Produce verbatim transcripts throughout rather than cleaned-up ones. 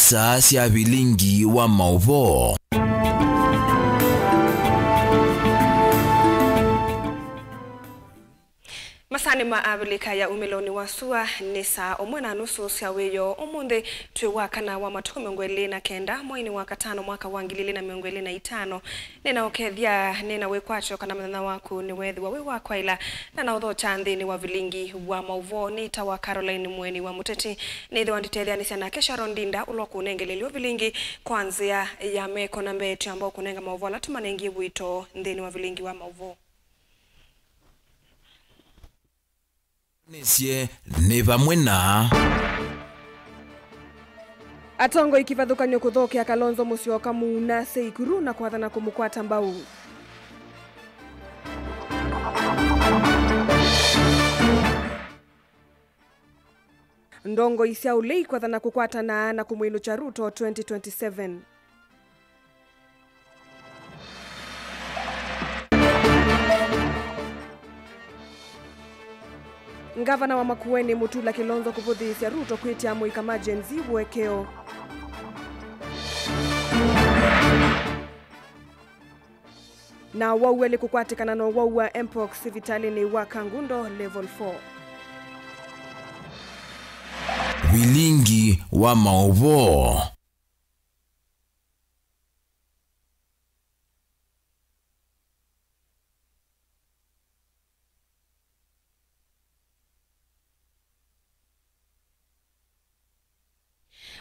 Saa sya vilingi wa maũvoo. Masaanĩ ma Avilika ya umĩlonĩ wa sua nĩ saa ũmwe na nusu sya wĩoo ũmũnthĩ. Twĩ wa kana wa matukũ mĩongo ĩlĩ na kenda, mweinĩ wa katano, mwaka wa ngili ilĩ na mĩongo ĩlĩ na itano. Nĩ na ũkethya, nĩ na wĩkwatyo kana mũthenya waku nĩweethĩwa wĩ wa kwaĩla, na na ũthokya nthĩnĩ wa vilingi wa maũvoo. Nĩtawa Caroline Mũeni wa Mũteti. Nĩthĩwa nditetheanĩsya nake Sharon Ndinda, ũla ũkũnengelelya vilingi kwa nzĩa ya meko. Na mbee, twĩamba ũkũnenga maũvoo ala tũmanengie ũito nthĩnĩ wa vilingi wa maũvoo. Nĩsye nĩ vamwe na atongoi kĩvathũkany'o kũthokea Kalonzo Musyoka mũuna Seikuru na kwathana kũmũkwata mbau. Ndongoi sya ũlei kwathana kũkwatana na kũmwĩlũkya Ruto twenty twenty-seven. Ngavana wa Makueni Mutula Kilonzo kũvũthĩĩsya Ruto kwĩtya amũika ma Gen Z ũekeo. Na wau elĩ kũkwatĩkana na ũwau wa mpox sivitalĩnĩ wa Kangundo Level four. Vilingi wa maũvoo.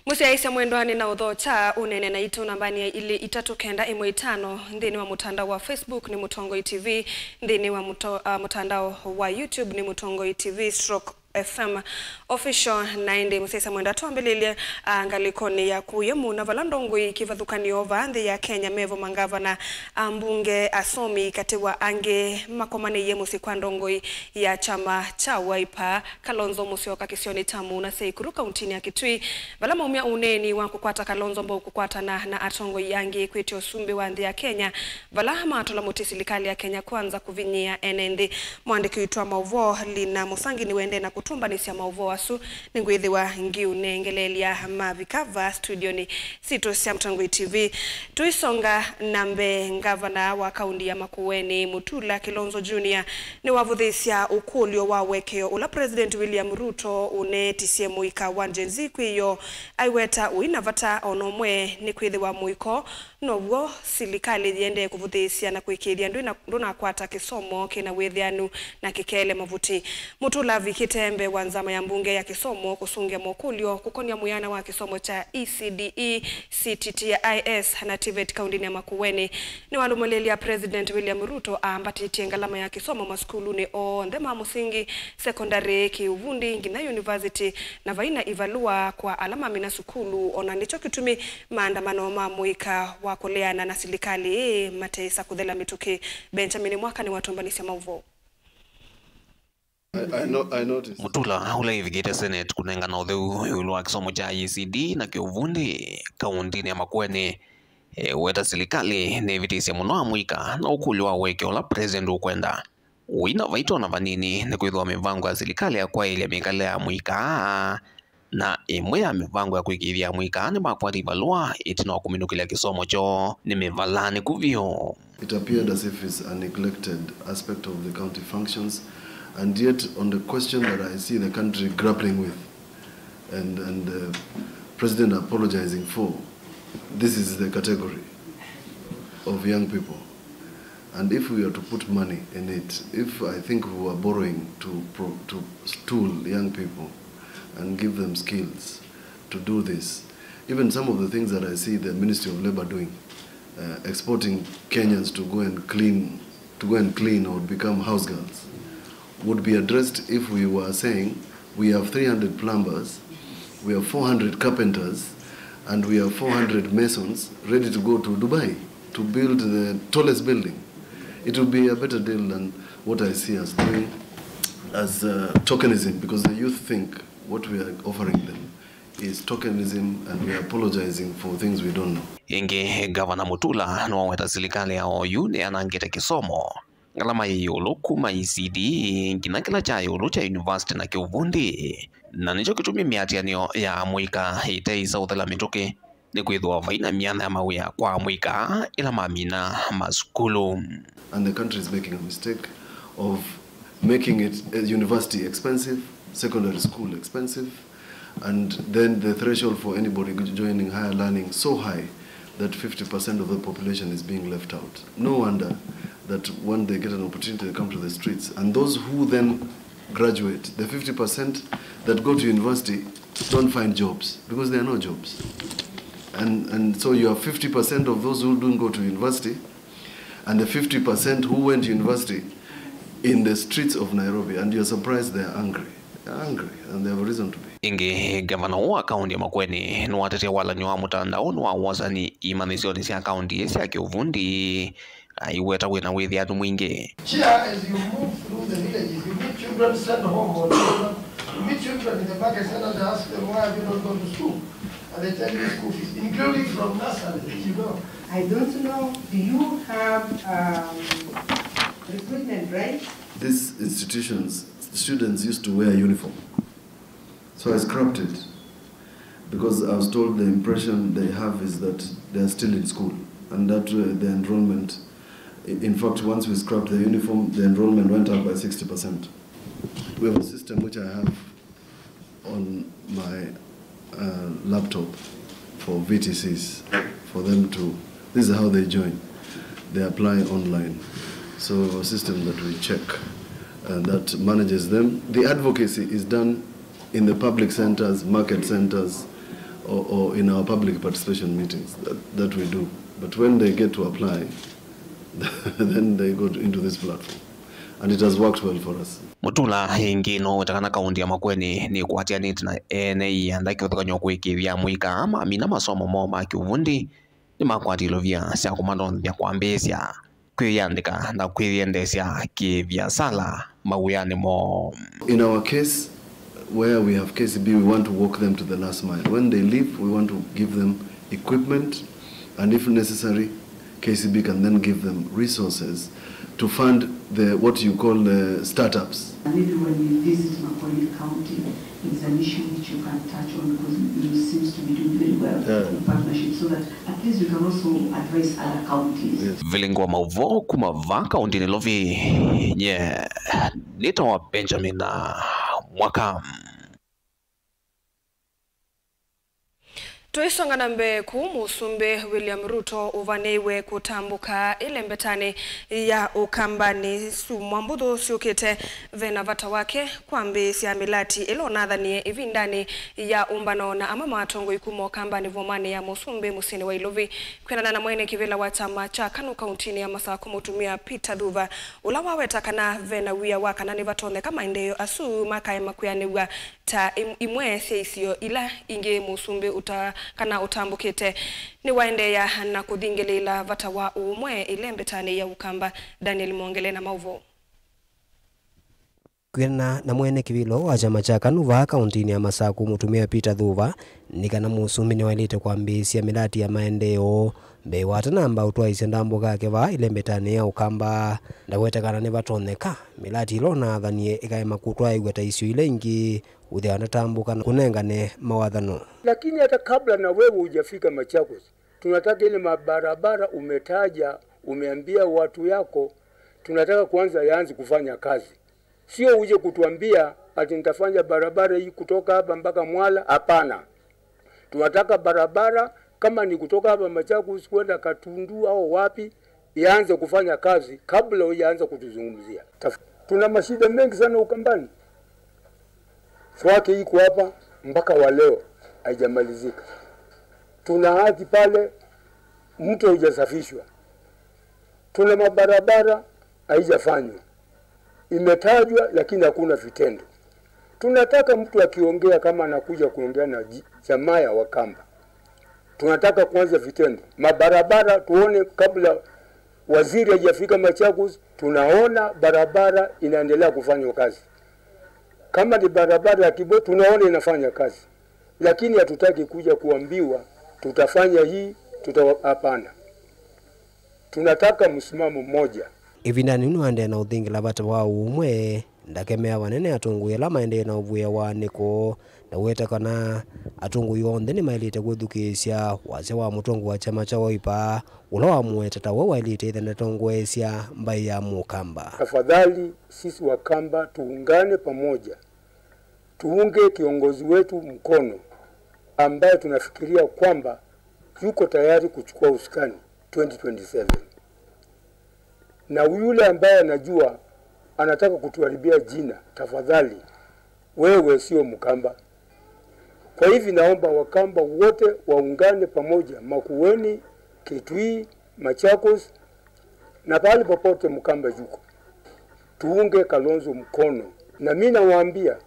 Mũsyaĩĩsya mwendwa, nĩ na ũthokya ũneene naitũ nambanĩ ya ilĩ itatũ kenda ĩmwe itano nthĩnĩ wa mũtandao wa Facebook nĩ Mũtongoi T V, nthĩnĩ wa mũto-, ah, mũtandao wa YouTube nĩ Mũtongoi T V stroke F M Official. Na ĩndĩ mũsyaĩĩsya mwendwa, twambĩlĩlye, ah, ngalĩkonĩ ya kũya mũno vala ndongoi kĩvathũkany'o vaa nthĩ ya Kenya mevo mangavana, ambunge, asomi katĩ wa angĩ makomanĩie mũsyĩ kwa ndongoi ya kyama kya Wiper, Kalonzo Musyoka kĩsionĩ kya Muuna Seikuru kauntinĩ ya Kitui, vala maumya ũneeni wa kũkwata Kalonzo mbau kũkwatana na atongoi angĩ kwĩtya ũsumbĩ wa nthĩ ya Kenya, vala matola mũtĩ silikalĩ ya Kenya Kwanza kũvinyĩĩa ene nthĩ. Mwandĩki witũ wa maũvoo Lina Mũsangi nĩwendee na kũtũmbanĩsya maũvoo asu. Nĩngwĩthĩwa ngiũnengeleelya mavika vaa studionĩ sitũ sya Mũtongoi T V. Tũisonga na mbee, ngavana wa kaunti ya Makueni, Mutula Kilonzo Junior, nĩwavũthĩĩsya ũkũlyo wa ũekeo ũla President William Ruto ũneetisye mũika wa Gen Z kwĩyoo, aiweta ũi na vata o na ũmwe, nĩkwĩthĩwa mũiko now'o silikalĩ yĩendee kũvũthĩĩsya na kũĩkĩĩthya ndwĩna-, ndũnakwata kĩsomo kĩna wĩthĩanu na kĩkeele mavuti. Mutula avikĩte mbee wa nzama ya mbunge ya kĩsomo kũsũngĩa mokũlyo kũkonĩa mwĩana wa kĩsomo kya E C D E, C T T I S na TVET kauntinĩ ya Makueni. Nĩwalũmũlĩlya President William Ruto ambatĩtye ngalama ya kĩsomo masukulunĩ onthe ma mũsingi, sekondalĩ, kĩũvundi, nginya yunivasiti, na vaina ivalũa kwa ala mamina sukulu, ona nĩkyo kĩtumi maandamano ma mũika wa kũleana na silikalĩ ĩĩ mateĩsa kũthela mĩtũkĩ. Benjamin Mwaka nĩwatũmbanĩsya maũvoo. I, I no-, I noticed. Mutula, ũla ĩvikĩte Senate kũnengana ũtheu ĩũlũ wa kĩsomo kya E C D na kĩũvundi kauntinĩ ya Makueni, e, weta silikalĩ nĩvĩtĩsye mũno amũika na ũkũlyo wa ũekeo ũla President ũkwenda. Ũina vaito na vanini nĩkwĩthĩwa mĩvango ya silikalĩ ya kwaĩlya mĩkalĩle ya amũika na ĩmwe ya mĩvango ya kũĩkĩĩthya amũika nĩmakwata ivalũa ĩtina wa kũminũkĩlya kĩsomo kyoo nĩ mĩvalanĩku vyũ. It appeared as if it's a neglected aspect of the county functions, and yet on the question that I see the country grappling with, and, and the president apologizing for, this is the category of young people. And if we are to put money in it, if I think we were borrowing to pro-, to tool young people and give them skills to do this, even some of the things that I see the Ministry of Labor doing, uh, exporting Kenyans to go and clean, to go and clean or become house girls, would be addressed if we were saying we have three hundred plumbers, we have four hundred carpenters, and we have four hundred masons ready to go to Dubai to build the tallest building. It would be a better deal than what I see us doing as, uh, tokenism, because the youth think what we are offering them is tokenism and we are apologizing for things we don't know. Ĩngĩ, Ngavana Mutula nĩwaweta silikalĩ ya oyu nĩyanangĩte kĩsomo. ngalama yĩ ĩũlũ kuma E C D nginya kĩla kya ĩũlũ kya yunivasiti na kĩũvundi, na nĩkyo kĩtumi mĩatĩanĩo ya mũika ĩteĩsa ũthela mĩtũkĩ. Nĩkwĩthĩwa vai na myanya ya mawĩa kwa amũika ĩla mamina masukulu. And the country is making a mistake of making it, uh, university expensive, secondary school expensive, and then the threshold for anybody joining higher learning so high that fifty percent of the population is being left out. No wonder that when they get an opportunity, they come to the streets. And those who then graduate, the fifty percent that go to university don't find jobs because there are no jobs. And, and so you have fifty percent of those who don't go to university and the fifty percent who went to university in the streets of Nairobi, and you're surprised they're angry. They're angry and they have a reason to be. Ĩngĩ, ngavana ũũ wa kaũnti ya Makueni nĩwatetea walany'o wa mũtandaonĩ wa wosani imanyĩsyonĩ sya kaũnti sya kĩũvundi, aiweta wĩna wĩthĩanu mwingĩ. Chair, as you move through the villages, you meet children sent home on, you meet children in the market center, they ask them, "Why have you not gone to school?" And they tell you school fees, including from nursery, you know. I don't know, do you have, um, recruitment drive? These institutions, students used to wear uniform. So I scrapped it because I was told the impression they have is that they are still in school and that, uh, the enrollment, i- in fact, once we scrapped the uniform, the enrollment went up by sixty percent. We have a system which I have on my, uh, laptop for V T Cs, for them to, this is how they join. They apply online. So a system that we check and that manages them. The advocacy is done in the public centers, market centers, or, or in our public participation meetings that, that we do. But when they get to apply, then they go to, into this platform. And it has worked well for us. Mutula ĩngĩ noweta kana kaũnti ya Makueni nĩkwatĩanĩte na ene ianda kĩvathũkany'o kũĩkĩĩthya amũika mamina masomo moo ma kĩũvundi nĩmakwata ilovia sya kũmatonyethya kwambĩĩsya kwĩyandĩka na kwĩyendeesya kĩviasala mawĩanĩ moo. In our case, where we have K C B, we want to walk them to the last mile. When they leave, we want to give them equipment, and if necessary, K C B can then give them resources to fund the, what you call the startups. Maybe when we visit Makueni County, it's an issue which you can touch on because you seems to be doing very well, yeah, in partnership, so that at least we can also advise other counties. Yes. Vilingi wa maũvoo kuma vaa kaũnti Nairobi, nye nĩtawa Benjamin Mwaka. Tũisonga na mbee, kũu Mũsumbĩ William Ruto ũvanĩiwe kũtambũka ĩlembetanĩ ya Ũkambanĩ syumwa mbũthũ syũkĩte, ve na vata wake kwambĩĩsya mĩlati ĩla ũnathanie ĩvindanĩ ya ũmbano na amwe ma atongoi kuma Ũkambanĩ vomanĩ ya Mũsumbĩ mũsyĩnĩ wa Ilovi. Kwĩanana na mwene kĩvĩla wa kyama kya KANU kauntinĩ ya Masakũ, mũtumĩa Peter Thuva, ũla waweta kana ve na wia wa kana nĩvatonyeka maendeeo asu makaema kwĩanĩw'a ta im- imwe sya isio ila ingĩ Mũsumbĩ ũta- kana ũtambũkĩte, nĩwaendeea na kũthingĩlĩĩla vata wa ũũmwe ĩlembetanĩ ya Ũkamba. Daniel Mwongele na maũvoo. Kwĩanana na mwene kĩvĩla wa kyama kya KANU vaa kauntinĩ ya Masakũ, mũtumĩa Peter Thuva, nĩ kana Mũsumbĩ nĩwaĩlĩte kwambĩĩsya mĩlati ya maendeeo mbee wa atanamba ũtwaĩĩsya ndambũka yake vaa ĩlembetanĩ ya Ũkamba. Ndawete kana nĩvatonyeka mĩlati ĩla ũnathanie ĩkaema kũtwaĩw'a ta isio ila ingĩ ũthĩawa ndatambũka na kũnengane mawathano. Lakini hata kabla na wewe hujafika Machakos, tunataka ile mabarabara umetaja, umeambia watu yako, tunataka kwanza yaanze kufanya kazi. Sio uje kutuambia ati nitafanya barabara hii kutoka hapa mpaka Mwala. Hapana. Tunataka barabara, kama ni kutoka hapa Machakos kwenda Katundu au wapi, ianze kufanya kazi kabla hujaanza kutuzungumzia. Taf- Tuna mashida mengi sana Ukambani. Swake iko hapa mpaka wa leo haijamalizika. Tuna haki pale, mto hujasafishwa. Tuna mabarabara haijafanywa. Imetajwa lakini hakuna vitendo. Tunataka mtu akiongea, kama anakuja kuongea na ji- jamaa ya Wakamba, tunataka kwanza vitendo. Mabarabara tuone, kabla waziri hajafika Machakos, tunaona barabara inaendelea kufanywa kazi. Kama ni barabara ya Kibwe, tunaona inafanya kazi, lakini hatutaki kuja kuambiwa tutafanya hii, tuta- hapana. Tunataka msimamo mmoja. Ĩvindanĩ yĩu nĩwaendee na ũthingĩla vata wa ũũmwe, ndakemea vanene atongoi ala maendee na ũvũĩa wa anĩko, na weta kana atongoi onthe nĩmaĩlĩte kwĩthukĩĩsya wasya wa mũtongoi wa kyama kya Wiper, ũla wamũweta ta we waĩlĩte ĩtha ndatongoesya mbaĩ ya Mũkamba. Tafadhali, sisi Wakamba tuungane pamoja, tuunge kiongozi wetu mkono ambaye tunafikiria kwamba yuko tayari kuchukua usukani twenty twenty-seven. Na yule ambaye anajua anataka kutuharibia jina, tafadhali, wewe sio Mkamba. Kwa hivi naomba Wakamba wote waungane pamoja, Makueni, Kitui, Machakos, na pahali popote Mkamba yuko. Tuunge Kalonzo mkono. Na mi nawaambia,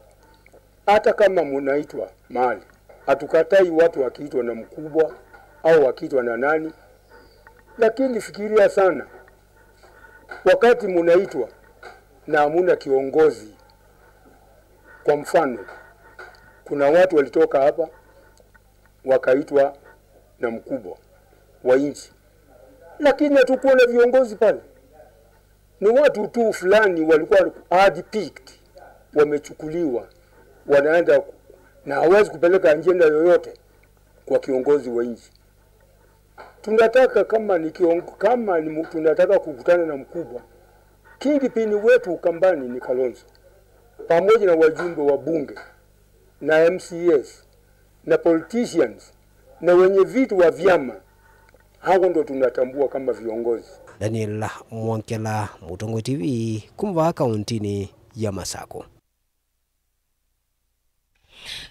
hata kama munaitwa mahali, hatukatai watu wakiitwa na mkubwa au wakiitwa na nani, lakini fikiria sana wakati munaitwa na hamuna kiongozi. Kwa mfano, kuna watu walitoka hapa wakaitwa na mkubwa wa nchi, lakini hatukuwa na viongozi pale. Ni watu tu fulani walikuwa handpicked, wamechukuliwa, wanaenda ku-, na hawezi kupeleka ajenda yoyote kwa kiongozi wa nchi. Tunataka kama ni kiongo-, kama ni mu-, tunataka kukutana na mkubwa, kingpin wetu Ukambani ni Kalonzo, pamoja na wajumbe wa bunge na M C As na politicians na wenye viti wa vyama. Hao ndo tunatambua kama viongozi. Daniel Mwankela, Mũtongoi T V, kuma vaa kauntinĩ ya Masakũ.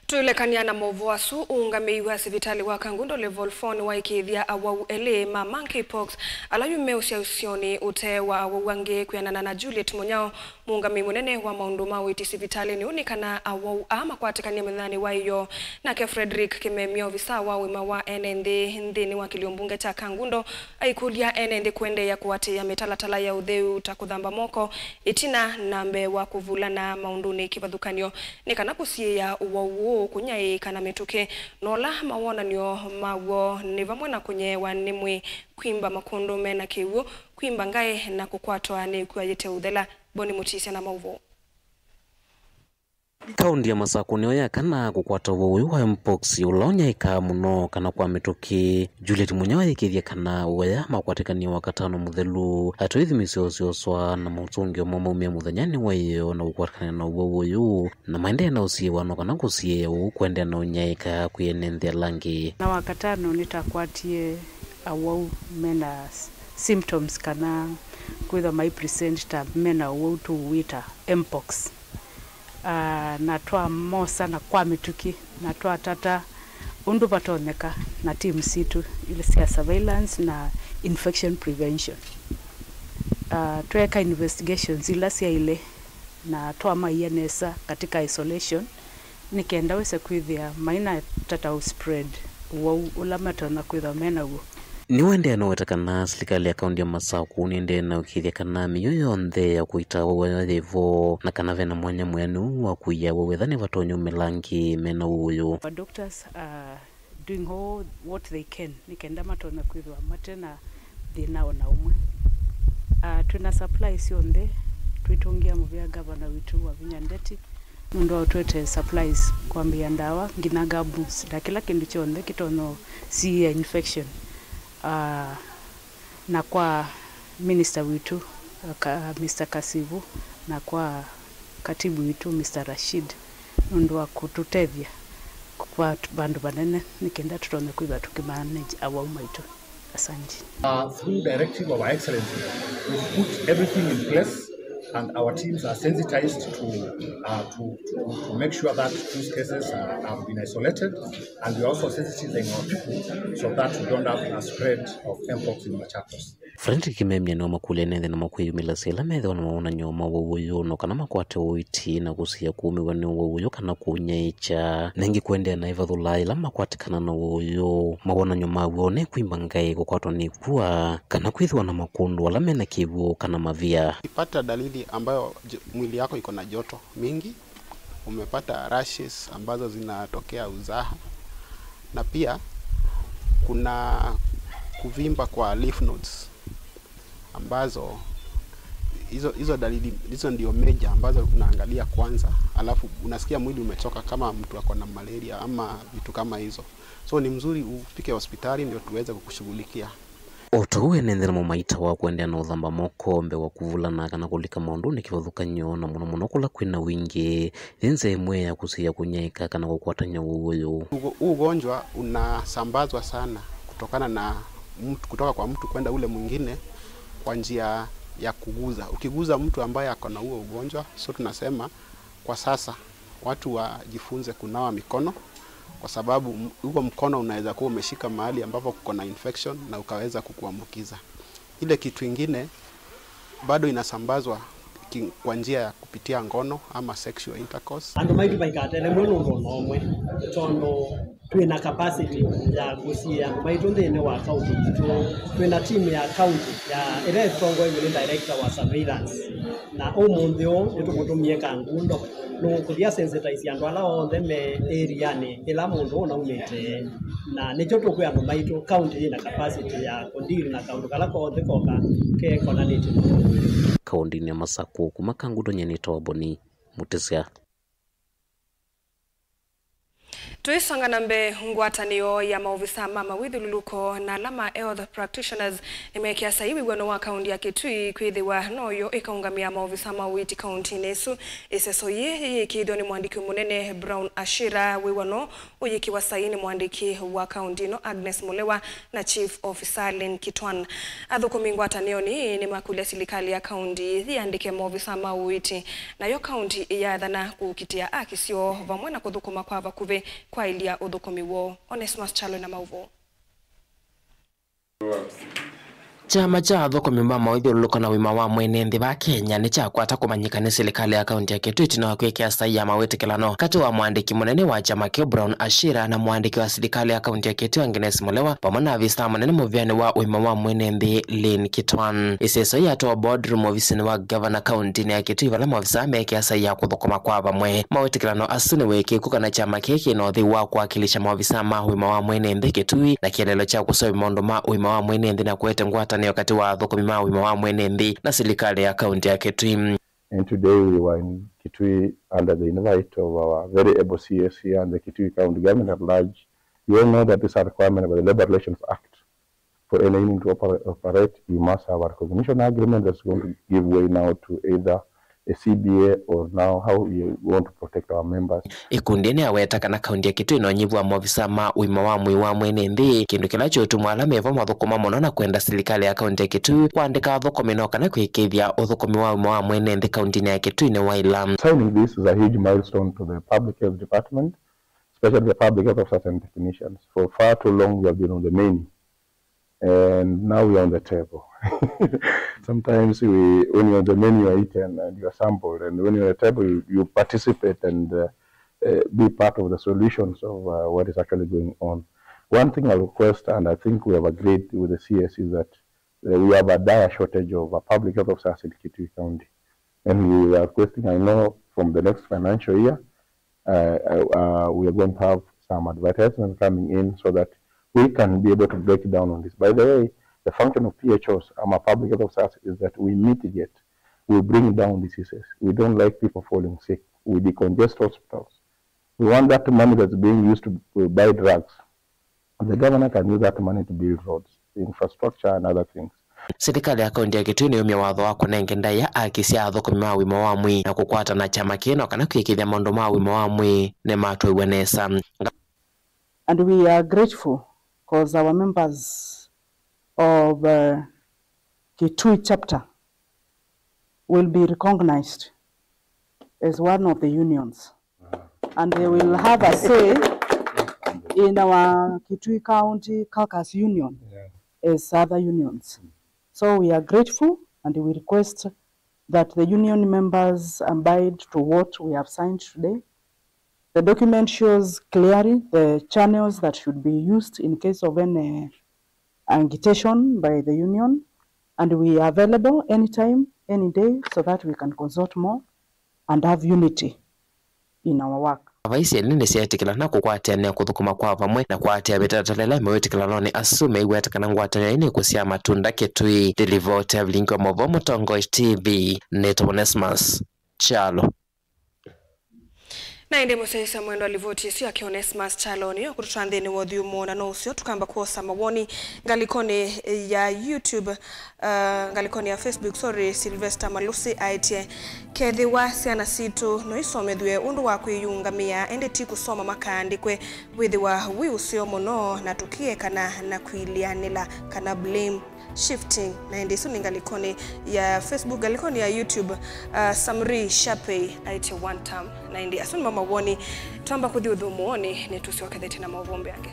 Tũilekany'a na maũvoo asu, ũũngamĩi wa sivitalĩ wa Kangundo Level four nĩwaĩkĩĩthya awau elĩ ma monkeypox ala yu me ũsyaũsyonĩ ũtee wa awau angĩ. Kwĩanana na Juliet Mũnyao, mũũngamĩi mũnene wa maũndũ ma ũiiti sivitalĩnĩ ũũ, nĩ kana awau aa makwatĩkanie mũthenyanĩ wa ĩyoo. Nake Frederick Kĩmemia, ovisa wa ũima wa ene nthĩ nthĩnĩ wa kĩlio mbunge kya Kangundo, aikũlya ene nthĩ kũendeea kũatĩĩa mĩtalatala ya ũtheu ta kũthamba moko ĩtina na mbee wa kũvulana maũndũnĩ kĩvathũkany'o, nĩ kana kũsiĩĩa ũwau ũũ kũnyaĩĩka na mĩtũkĩ. Na ũla mawonany'o maw'o nĩ vamwe na kũnyeewa nĩ mwĩĩ, kwimba makũndũ me na kĩw'ũ, kwimba ngaĩ, na kũkwatwa nĩ ĩkw'a yĩteũthela. Boni Mũtisya na maũvoo. Kaunti ya Masakũ nĩyo ya kana kũkwata ũwau ũyũ wa mpox, ũla ũnyaĩĩkaa mũno kana kwa mĩtũkĩ. Juliet Mũnyao ayĩkĩĩthya kana ũea makwatĩkanie Wakatano mũthelu, atwaa ithimi syooswa na maũsũngĩo moo maumie mũthenyanĩ wa ĩyoo na kũkwatĩkana na ũwau ũyũ, na maendee na ũsiĩĩwa no kana kũsiĩĩa ũu kũendee na ũnyaĩĩka kwĩ ene nthĩ ala angĩ. Na Wakatano nĩtakwatie awau mena s-, symptoms kana kwĩthwa mai present ta mena ũwau tũwĩta mpox. Ah, na twamosa na kwa mĩtũkĩ, na twatata ũndũ vatonyeka na team sitũ ila sya surveillance na infection prevention. Ah, tweeka investigations ila syaĩle, na twamaia nesa katika isolation, nĩ kenda wĩse kwĩthĩa mainatata ũ spread ũwau ũla matonya kwĩthwa me naw'o. Nĩwaendee na ũweta kana silikalĩ ya kaunti ya Masakũ nĩendee na ũkĩĩthya kana mĩio yonthe ya kũita ũwau yĩ vo, na kana ve na mwanya mwĩanu wa kũia ũwau ethĩwa nĩvatonya umĩla angĩ me na ũwau ũyũ. Our doctors are doing all what they can nĩ kenda matonya kwĩthĩwa mate na thĩna o na ũmwe. Ah, twĩ na supplies syonthe, twĩtũngĩa mũvea gavana witũ Wavinya Ndeti, nũndũ wa ũtũetee supplies, kwambĩĩa ndawa, nginya gaboots, na kĩla kĩndũ kyonthe kĩtonya ũsiĩĩa infection. Ah, na kwa minister witũ, Ka-, Mister Kasivu, na kwa katibu witũ, Mister Rashid, nũndũ wa kũtũtethya kwa vandũ vanene nĩ kenda tũtonye kwĩthwa tũkĩmanage awau maitũ. Asante. Uh, through directive of Her Excellency, we've put everything in place and our teams are sensitized to, uh, to, to, to make sure that those cases are, have been isolated, and we are also sensitizing our people so that we don't have a spread of mpox in Machakos. Frederick Kĩmemia nĩwamakũlya ene nthĩ namo kwĩyumĩlasya ĩla methĩwa na mawonany'o ma ũwau ũyũ, no kana makwate ũiiti na kũsiĩĩa kũũmĩw'a nĩ ũwau ũyũ kana kũũnyaĩĩkya. Na ĩngĩ kũendeea na ĩvathũla ĩla makwatĩkana na ũwau ũyũ, mawonany'o maw'o nĩ kwimba ngaĩ, kũkwatwa nĩ ĩkw'a, kana kwĩthĩwa na makũndũ ala me na kĩw'ũ kana mavia. Ukipata dalili ambayo j-, mwili yako iko na joto mingi, umepata rashes ambazo zinatokea uzaha, na pia kuna kuvimba kwa lymph nodes ambazo Hizo, hizo dalili, hizo ndio major ambazo unaangalia kwanza, alafu unasikia mwili umechoka kama mtu ako na malaria ama vitu kama hizo. So ni mzuri ufike hospitali ndio tuweze kukushughulikia. O ta ũu ene nthĩ namo maitawa kũendeea na ũthamba moko mbee wa kũvulana kana kũlika maũndũnĩ kĩvathũkany'o, na mũno mũno kũla kwĩna wingĩ. Yĩ nzĩa ĩmwe ya kũsiĩĩa kũnyaĩĩka kana kũkwatany'a ũwau ũyũ. Ugo-, huu ugonjwa unasambazwa sana kutokana na mtu, kutoka kwa mtu kwenda ule mwingine kwa njia ya kuguza. Ukiguza mtu ambaye ako na huo ugonjwa, so tunasema kwa sasa watu wajifunze kunawa mikono, kwa sababu m-, huo mkono unaweza kuwa umeshika mahali ambapo kuko na infection na ukaweza kukuambukiza. Ile kitu ingine, bado inasambazwa ki-, kwa njia ya kupitia ngono ama sexual intercourse. Andũ maitũ maikatelemwe nũndũ o na ũmwe, tondũ twĩ na capacity ya kũsiĩĩa andũ maitũ nthĩnĩ wa kaunti itũ. Twĩ na timu ya kaunti ya, ĩla ĩtongoew'e nĩ director wa surveillance, na ũmũnthĩ ũũ nĩtũmũtũmie kangundo nũkũthi asensitize andũ ala onthe me area-nĩ ĩla mũndũ ũnaumĩte, na nĩkyo tũkwĩa andũ maitũ kaunti yĩ na capacity ya kũdeal na kaũndũ kala konthe koka kekonanĩtye na ũwau. Kaũndĩnĩ ya Masakũ, kuma kangundo, nyie nĩtawa Boni Mũtĩsya. Tũisonga na mbee, ngwatanĩo ya maovisa ma mawĩthyũlũlũko na ala ma health practitioners nĩmeekĩa saii wĩw'ano wa kaũndĩ ya Kitui kwĩthĩwa noyo ĩkaũngamĩa maovisa ma ũiiti kaũndĩnĩ ĩsu. Ĩseso yĩĩ yĩĩkĩĩthw'a nĩ mũandĩki mũnene Brown Ashira. Wĩw'ano ũyĩkĩwa saii nĩ mũandĩki wa kaũndĩ ĩno Agnes Mũlewa na Chief Officer Lynn Kitwan. Athũkũmi ngwatanĩonĩ nĩmakũlya silikalĩ ya kaũndĩ yĩandĩke maovisa ma ũiiti, nayo kaũndĩ ĩyathana kũkitĩa aki syoo vamwe na kũthũkũma kwa vakuvĩ kwaĩlya ũthũkũmi woo. Onesmus Kyalo na maũvoo. Kyama kya athũkũmi ma mawĩthyũlũlũko na ũima wa mwene nthĩ va Kenya nĩkyakwata kũmanyĩka nĩ silikalĩ ya kaũntĩ ya Kitui ĩtina wa kwĩkĩa saii ya mawĩtĩkĩlano katĩ wa mũandĩki mũnene wa kyama kĩu Brown Ashira na mũandĩki wa silikalĩ ya kaũntĩ ya Kitui Agnes Mũlewa, vamwe na avisa mũnene mũvĩanĩ wa ũima wa mwene nthĩ Lynn Kitwan. Ĩseso yatwawa boardroom ovisinĩ wa gavana kaũntĩnĩ ya Kitui, vala maovisa meekĩa saii ya kũthũkũma kwa vamwe. Mawĩtĩkĩlano asu nĩwĩkĩku kana kyama kĩĩ kĩna ũtheu wa kũwakilisha maovisa ma ũima wa mwene nthĩ Kitui, na kĩeleelo kya kũseũvya maũndũ ma ũima wa mwene nthĩ na kũete ngwatanĩo katĩ wa athũkũmi ma ũima wa mwene nthĩ na silikalĩ ya kaũntĩ ya Kitui. And today we were in Kitui under the invite of our very able C S E and the Kitui County Government at large. You all know that these are requirements by the Labour Relations Act. For any union to oper-, operate, you must have a recognition agreement that's going to give way now to either a C B A or now how you want to protect our members. Ikundi nĩyaweta kana kaũntĩ ya Kitui ĩna ũnyivu wa maovisa ma ũima wa mwĩĩ wa mwene nthĩ, kĩndũ kĩla kĩũtuma ala mevo mathũkũma mũno na kwenda silikalĩ ya kaũntĩ ya Kitui kũandĩka athũkũmi no kana kwĩkĩĩthya ũthũkũmi wa ũima wa mwene nthĩ kaũntĩnĩ ya Kitui nĩwaĩla. Signing this is a huge milestone to the public health department, especially the public health officers and technicians. For far too long we have been on the menu, and now we are on the table. Sometimes we, when you're on the menu, you're eaten and you're sampled, and when you're on the table, you, you participate and, uh, uh, be part of the solutions of, uh, what is actually going on. One thing I request, and I think we have agreed with the C S, is that, uh, we have a dire shortage of, uh, public health officers in Kitui County. And we are requesting, I know, from the next financial year, uh, uh, uh, we are going to have some advertisements coming in so that we can be able to break down on this. By the way, the function of P H Os, um, public health officers, is that we mitigate, we bring down diseases. We don't like people falling sick. We decongest hospitals. We want that money that's being used to, uh, buy drugs, the governor can use that money to build roads, infrastructure and other things. Silikalĩ ya kaũntĩ ya Kitui nĩyumya watho wa kũnenge ndaĩa aki sya athũkũmi ma ũima wa mwĩĩ na kũkwata na kyama kĩĩ no kana kwĩkĩĩthya maũndũ ma ũima wa mwĩĩ nĩmatwaiwe nesa. And we are grateful 'cause our members of, uh, Kitui chapter will be recognized as one of the unions, and they will have a say in our Kitui County Caucus Union, yeah, as other unions. So we are grateful and we request that the union members abide to what we have signed today. The document shows clearly the channels that should be used in case of any agitation by the union, and we are available anytime, any day, so that we can consult more and have unity in our work. Vai syelĩ nĩsyeetĩkĩlana kũkwatĩanĩa kũthũkũma kwa vamwe na kũatĩĩa mĩtalatala ĩla ĩmewĩtĩkĩlanonĩ asu meiweta kana ngwatanĩo ĩĩ nĩkũsyaa matunda kĩtui. Ndĩlivoti ya vilingi wa maũvoo Mũtongoi T V, nĩtawa Onesmus Kyalo. Na ĩndĩ mũsyaĩĩsya mwendwa, livoti ĩsu yake Onesmus Kyalo nĩyo kũtũtwaa nthĩnĩ wa ũthyũmũo, na no ũseo tũkamba kwosa mawoni ngalĩkonĩ ya YouTube, uh, ngalĩkonĩ ya Facebook, sorry, Sylvester Malusi aĩtye, kethĩwa syana sitũ no isomethw'e ũndũ wa kwĩyĩũngamĩa, ĩndĩ ti kũsoma makaandĩkwe, wĩthĩwa wĩ ũseo mũno, na tũkĩekana na kwĩlĩanĩla kana blame shifting. Na ĩndĩ ĩsu nĩ ngalĩkonĩ ya Facebook. Ngalĩkonĩ ya YouTube, uh, Samri Shapei aĩtye one term. Na ĩndĩ asu nĩmo mawoni. Twamba kũthi ũthũmũonĩ, nĩtũsyokethete na maũvoo mbeange.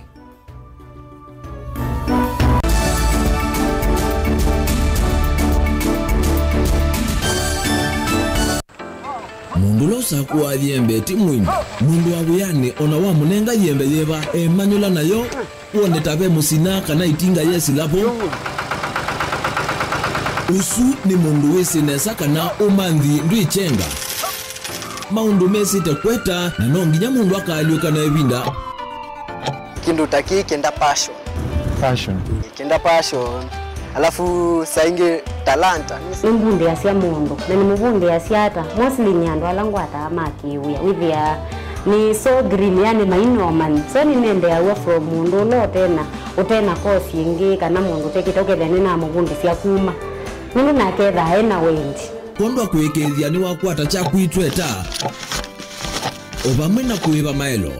Mũndũ ũla ũsakũaa yembe ti mũini. Mũndũ wa wĩanĩ o na wamũnenga yembe yĩva, emanyũla nayo, wone ta ve mũsina kana ĩtinga yesĩla vo. Ũsu nĩ mũndũ wĩsĩ nesa kana ũmanthi ndwĩkyenga. Maũndũ mesĩte kweta, na no nginya mũndũ akaalyũka na ĩvinda. Kĩndũ ta kĩĩ kĩenda passion. Passion. Kĩenda passion. Alafu saa ingĩ talanta. Nĩmbundĩasya mũndũ, na nĩmũvundĩasya ata? Mostly nĩ andũ ala ngwataa ma kĩwĩa. Wĩthĩaa nĩ so green, yani mainomani. So nĩnendeaw'a from mũndũ ũla ũtena, ũtena course ĩngĩ, kana mũndũ ũtekĩte, ũkethĩa nĩnamũvundĩsya kuma. Nũndũ nake ethaa ena wendi. Kwondũ wa kũĩkĩĩthya nĩwakwata kyaku itweta. O vamwe na kũĩva maelo,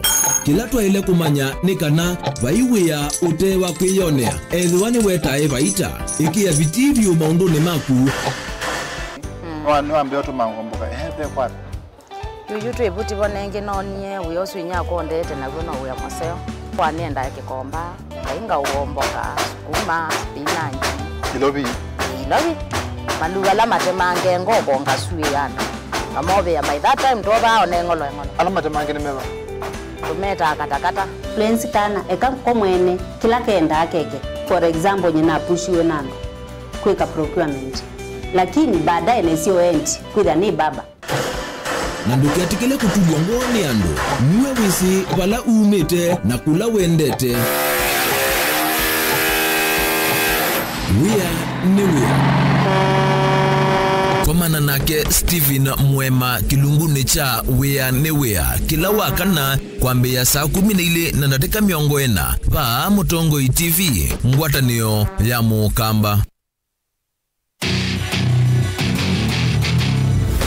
kĩla twaĩle kũmanya nĩ kana vai wĩa ũte wa kwĩyonea. Ethĩwa nĩwetae vaita, ĩkĩa vitii vyũ maũndũnĩ maku. Nĩwambĩa ũtũma ngomboka ehe ve kwata. Yuyu twĩ vuti vo nengĩ noonie wĩa ũsu inyakwa ũndete naw'o no wĩa mũseo. Kwa nĩendae kĩkomba. Ngai ngaũomboka, sukuma, spinach. Ilovi. Ilovi. Mandu ala matemange ngoko ngasuĩana. Ngamovĩa by that time twovaa one ng'olo eng'olo. Ala matemange nĩ meva? Tũmetaa katakata. Lens kana eka ko mwene kĩla kendaa keke. For example, nyina apushiwe na andũ kwĩka procurement. Lakini baadaye nesio endi kwĩthĩa nĩ baba. Na ndũketĩkĩle kũtulw'a ngoo nĩ andũ. Nue wĩsĩ vala umĩte na kũla wendete. Wĩa nĩ wĩa. Komana nake Stephen Mwema kĩlungunĩ kya Wĩa nĩ Wĩa kĩla wa kana kwambĩĩa saa kũmi na ilĩ na ndatĩka mĩongo ĩna vaa Mũtongoi T V, ngwatanĩo ya Mũkamba.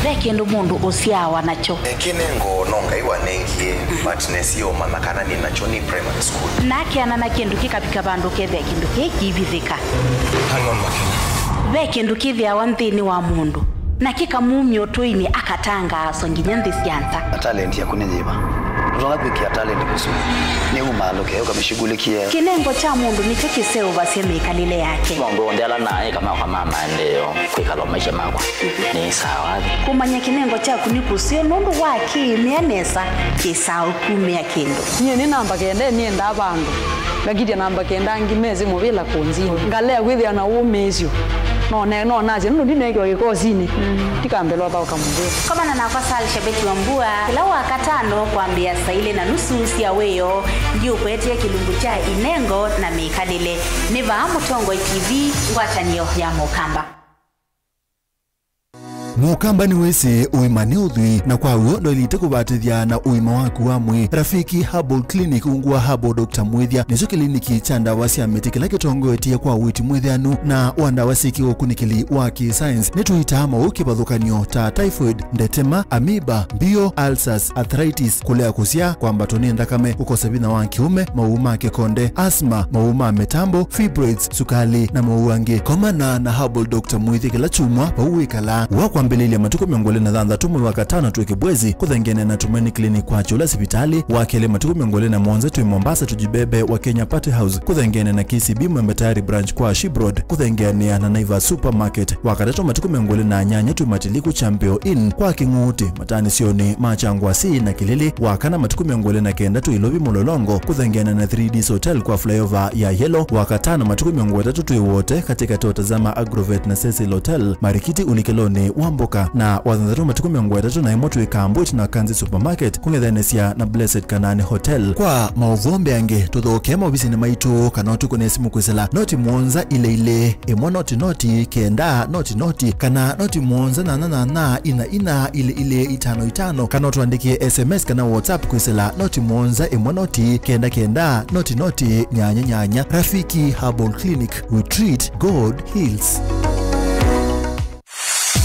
Ve kĩndũ mũndũ ũsyaawa nakyo. Kĩnengo no Ngai wanengie, but nesie ũmanya kana nĩ nakyo nĩ primary school. Na akeana na kĩndũ kĩkavika vandũ ũkethĩa kĩndũ kĩĩ kĩivithĩka. Hang on, Makena. Ve kĩndũ kĩthĩawa nthĩnĩ wa mũndũ, na kĩkamumya ũtũinĩ akatangaaswa nginya nthĩ sya nza. Talent yaku nĩ yĩva? Ndũtonya kwĩkĩa talent kũsu. Nĩ umaalũke ũkamĩshughulikie. Kĩnengo kya mũndũ nĩkyo kĩseũvasya mĩkalĩle yake. Maũndũ onthe ala naĩ makwa ma maendeeo, kwĩkala o maisha makwa nĩ sawa. Kũmanya kĩnengo kyaku nĩ kũseo nũndũ wa kĩĩmĩa nesa kĩsaa ũkumĩa kĩndũ. Nyie nĩ namba kenda nĩendaa vandũ, ngakitya namba kenda angĩ mesĩ mũvĩla kũnzinĩ. Ngalea kwĩthĩa na ũmĩĩsyo. No ne-, no nasye nũndũ ndineekiwa kĩkosinĩ, ndikambĩlwa thaũka mũvĩa. Komana nakwa Sal Shabeti wa Mbua kĩla Wakatano kwambĩĩa saa ilĩ na nusu sya wĩoo, ndiũkwetee kĩlungu kya inengo na mĩkalĩle. Nĩ vaa Mũtongoi T V, ngwatanĩo ya Mũkamba. Mũkamba nĩwĩsĩ ũima nĩ ũthwii, na kwa w'o ndwaĩlĩte kũvatĩthya na ũima waku wa mwĩĩ. Rafiki Herbal Clinic ungu wa Herbal Doctor Mwĩthya nĩkyo kĩliniki kya ndawa sya mĩtĩ kĩla kĩtongoetye kwa ũiiti mwĩthĩanu na wa ndawa syĩkĩwe ũkunĩkĩli wa kĩ-science. Nĩtũitaa maũũ kĩvathũkany'o ta typhoid, ndetema, amoeba, mbio, ulcers, arthritis, kũlea kũsyaa, kwambatwa nĩ nthakame, kũkosa vinya wa kĩũme, maũũ ma kĩkonde, asthma, maũũ ma mĩtambo, fibroids, sukalĩ, na maũũ angĩ. Komana na Herbal Doctor Mwĩthya kĩla kyumwa vau wĩkalaa. Wa kwambĩlĩlya matukũ mĩongo ĩlĩ na thanthatũ mwei wa katano twĩ Kĩbwezi, kũthengeene na Tumaini Clinic kwa Kyũla sivitalĩ. Wa kelĩ matukũ mĩongo ĩlĩ na mũonza twĩ Mombasa Tujibebe wa Kenya Party House, kũthengeene na K C B Mwembe Tayari branch kwa Ship Road, kũthengeanĩa na Naivas Supermarket. Wa katatũ matukũ mĩongo ĩlĩ na nyanya twĩ Matiliku Champion Inn kwa Kĩng'uti, mataanĩsyonĩ ma Kyangwasi na Kĩlĩlĩ. Wa kana matukũ mĩongo ĩlĩ na kenda twĩ Ilovi Mũlolongo, kũthengeana na three Ds Hotel kwa flyover ya Yellow. Wa katano matukũ mĩongo ĩtatũ twĩ Wote, katĩkatĩ wa Tazama Agrovet na Cecil Hotel, Marikiti ũlikĩlonĩ wa Mboka, na wathanthatũ matukũ mĩongo ĩtatũ na ĩmwe twĩ Kambwiti na Kanzi Supermarket, kũng'ethanĩsya na Blessed Kanani Hotel. Kwa maũvoo mbeange, tũthokee maovisinĩ maitũ kana ũtũkũne simũ kwĩsĩla noti mũonza ilĩ ilĩ, ĩmwe noti noti, kenda noti noti, kana noti mũonza nyanya nyanya, ina ina, ilĩ ilĩ, itano itano, kana ũtũandĩkĩe S M S kana WhatsApp kwĩsĩla noti mũonza, ĩmwe noti, kenda kenda, noti noti, nyanya nyanya. Rafiki Herbal Clinic, we treat, God heals.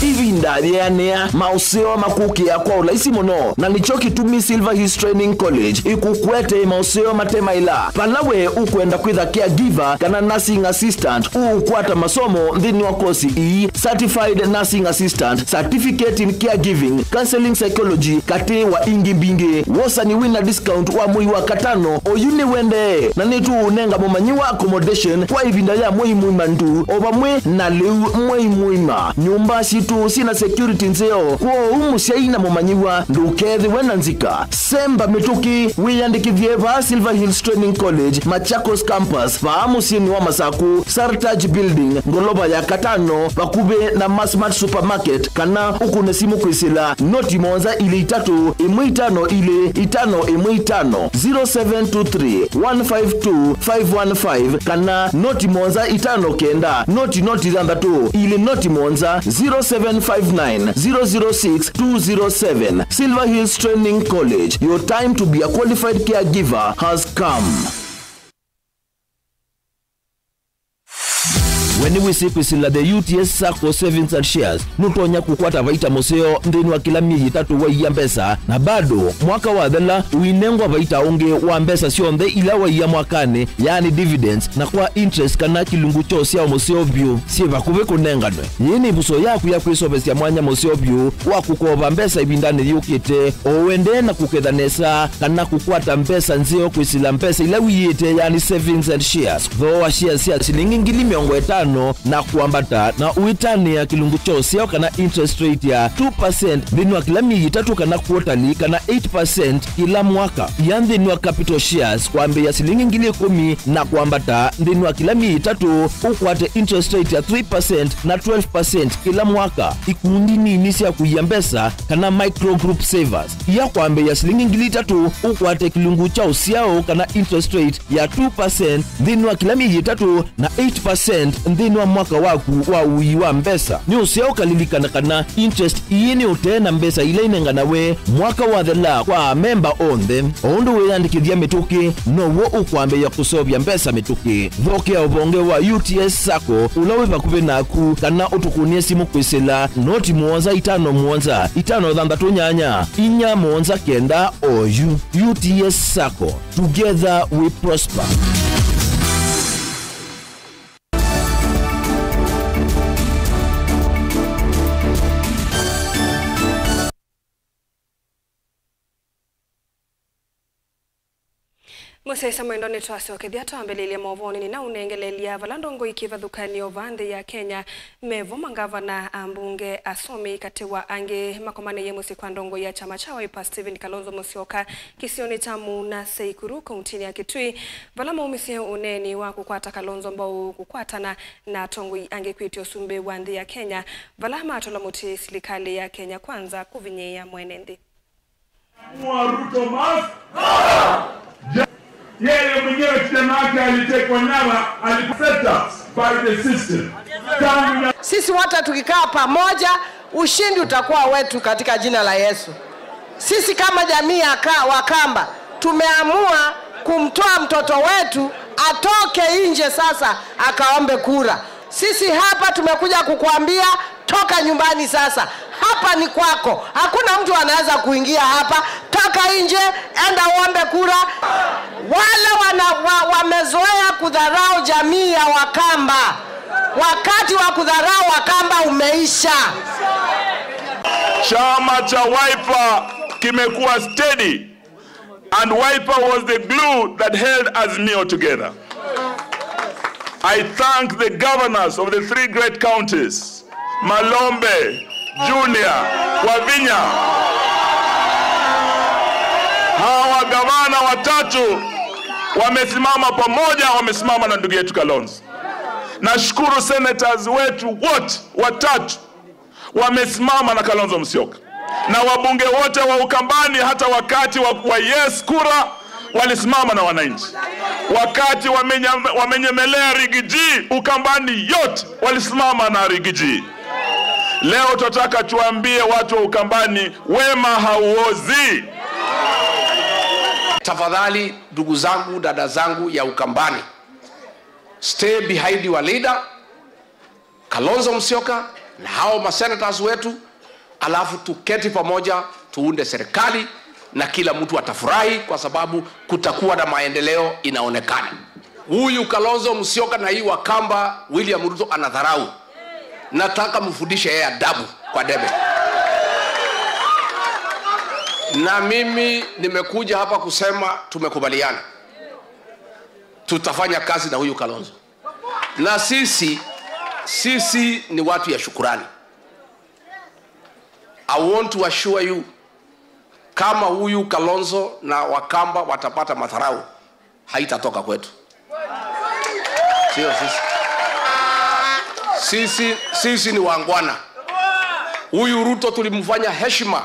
Ĩvinda yĩanĩa, maũseo makũkĩĩa kwa ũlaisi mũno, na nĩkyo kĩtumi Silver Hills Training College ĩkũkwetee maũseo mate maĩla. Vala we ũkwenda kwĩtha caregiver kana nursing assistant, ũũkwata masomo nthĩnĩ wa kosi ii: Certified Nursing Assistant, Certificate in Caregiving, Counseling Psychology, katĩ wa ingĩ mbingĩ. Wosani wĩna discount wa mwei wa katano oyu nĩwendee, na nĩtũũnenga mũmanyĩw'a accommodation kwa ĩvinda ya mwei mũima ndu, o vamwe na lĩu mwei mũima. Nyũmba sitũ syĩna security nzeo, kwoou mũsyai na mũmanyĩw'a ndũkethĩwe na nzika. Semba mĩtũkĩ, wĩyandĩkĩthye vaa Silver Hills Training College, Machakos Campus, vaa mũsyĩnĩ wa Masaku, Sartaj Building, ngolova ya katano, vakuvĩ na Masmart Supermarket, kana ũkũne simũ kwĩsĩla noti mũonza ilĩ itatũ, ĩmwe itano ilĩ, itano ĩmwe itano, zero seven two three, one five two, five one five, kana noti mũonza itano kenda, noti noti thanthatũ, ilĩ noti mũonza, zero seven five nine, zero zero six, two zero seven. Silver Hills Training College, your time to be a qualified caregiver has come. We nĩwĩsĩ kwĩsĩla the U T S Sacco Savings and Shares nũtonya kũkwata vaita mũseo nthĩnĩ wa kĩla myei ĩtatũ waiya mbesa, na bado mwaka wathela ũinengwa vaita ũngĩ wa mbesa syonthe ila waiya mwakanĩ, yaani dividends, na kwa interest kana kĩlungu kya ũsyao mũseo vyũ syĩ vakuvĩ kũnenganwe. Yĩĩ nĩ ĩvuso yaku ya kwĩseũvĩsya mwanya mũseo vyũ wa kũkova mbesa ĩvindanĩ yũkĩte, o ũendee na kũketha nesa kana kũkwata mbesa nzeo kwĩsĩla mbesa ila wiĩte, yaani savings and shares. Thooa shares sya silingi ngili mĩongo ĩtano na kwambata, na ũitanĩa kĩlungu kya ũsyao kana interest rate ya two percent nthĩnĩ wa kĩla myei ĩtatũ kana quarterly, kana eight percent kĩla mwaka. Ia nthĩnĩ wa capital shares kwambĩĩa silingi ngili ĩkũmi na kwambata nthĩnĩ wa kĩla myei ĩtatũ, ũkwate interest rate ya three percent na twelve percent kĩla mwaka. Ikundi nini sya kũia mbesa kana micro group savers, ia kwambĩĩa silingi ngili itatũ, ũkwate kĩlungu kya ũsyao kana interest rate ya two percent nthĩnĩ wa kĩla myei ĩtatũ, na eight percent nthĩnĩ wa mwaka waku wa ũii wa mbesa. Nĩ ũseo ũkalilikana kana interest ii nĩ ũtee na mbesa ila inenganawe mwaka wathela kwa amemba onthe. O ũndũ wĩyandĩkĩthya mĩtũkĩ, now'o ũkwambĩĩa kũseũvya mbesa mĩtũkĩ. Thokea ũvonge wa U T S Sacco ũla wĩ vakuvĩ naku, kana ũtũkũnĩe simũ kwĩsĩla noti mũonza itano mũonza itano thanthatũ nyanya inya mũonza kenda oyu. U T S Sacco, together we prosper. Mũsyaĩĩsya mwendwa, nĩtwasyokethya twambĩlĩlye maũvoonĩ. Nĩnaũnengeleelya vala ndongoi kĩvathũkany'o vaa nthĩ ya Kenya mevo, mangavana, ambunge, asomi, katĩ wa angĩ, makomanĩie mũsyĩ kwa ndongoi ya kyama kya Wiper Stephen Kalonzo Musyoka kĩsionĩ kya Muuna Seikuru, kauntinĩ ya Kitui, vala maumisye ũneeni wa kũkwata Kalonzo mbau kũkwatana na atongoi angĩ kwĩtya ũsumbĩ wa nthĩ ya Kenya, vala matũla mũtĩ silikalĩ ya Kenya Kwanza kũvinyĩĩa mwene nthĩ. Mheshimiwa Ruto must go. Yeye mwenyewe kijana wake alitekwa nyara, alikuwa set up by the system. Tangu na Sisi wote tukikaa pamoja, ushindi utakuwa wetu katika jina la Yesu. Sisi kama jamii ya Ka-, Wakamba, tumeamua kumtoa mtoto wetu atoke nje sasa akaombe kura. Sisi hapa tumekuja kukuambia, toka nyumbani sasa. Hapa ni kwako. Hakuna mtu anaweza kuingia hapa. Toka nje, enda uombe kura. Wale wana-, wa-, wamezoea kudharau jamii ya Wakamba. Wakati wa kudharau Wakamba umeisha. Chama cha Wiper kimekuwa steady. And Wiper was the glue that held Azimio together. I thank the governors of the three great counties, Malombe, Junior, Wavinya. Hawa gavana watatu wamesimama pamoja, wamesimama na ndugu yetu Kalonzo. Nashukuru senators wetu wote watatu Wamesimama na Kalonzo Musyoka. Na wabunge wote wa Ukambani, hata wakati wa, wa yes kura, walisimama na wananchi. Wakati wamenye-, wamenyemelea Rigiji, Ukambani yote walisimama na Rigiji. Leo tunataka tuambie watu wa Ukambani, wema hauozi. Tafadhali, ndugu zangu, dada zangu ya Ukambani, stay behind your leader, Kalonzo Musyoka, na hao masenators wetu, alafu tuketi pamoja, tuunde serikali, na kila mtu atafurahi kwa sababu kutakuwa na maendeleo inaonekana. Huyu Kalonzo Musyoka na hii Wakamba William Ruto anadharau. Nataka mfundishe yeye adabu kwa debe. Na mimi nimekuja hapa kusema tumekubaliana. Tutafanya kazi na huyu Kalonzo. Na sisi, sisi ni watu ya shukurani. I want to assure you, kama huyu Kalonzo na Wakamba watapata madharau, haitatoka kwetu. Sio sisi. Sisi, sisi ni wangwana. Huyu Ruto tulimfanya heshima,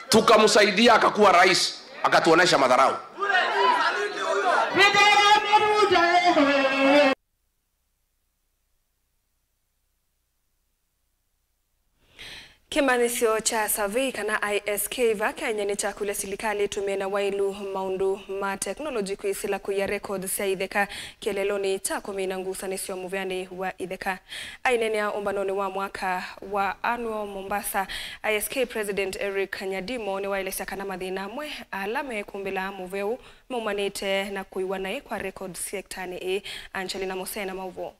tukamsaidia akakuwa rais, akatuonesha madharau. Kĩmanyĩsyo kya survey kana I S K vaa Kenya nĩkyakũlya silikalĩ ĩtũmĩe na waĩlu maũndũ ma teknolongyi kwĩsĩla kũia records sya itheka kĩeleelonĩ kya kũmina ngusanĩsyo mũvĩanĩ wa itheka. Aineenea ũmbanonĩ wa mwaka wa Annual Mombasa, I S K President Eric Nyadimo nĩwaelesya kana mathĩna amwe ala mekũmbĩla mũvea ũũ maumanĩte na kũiwa naĩ kwa records sektanĩ ĩĩ. Angelina Musena maũvoo.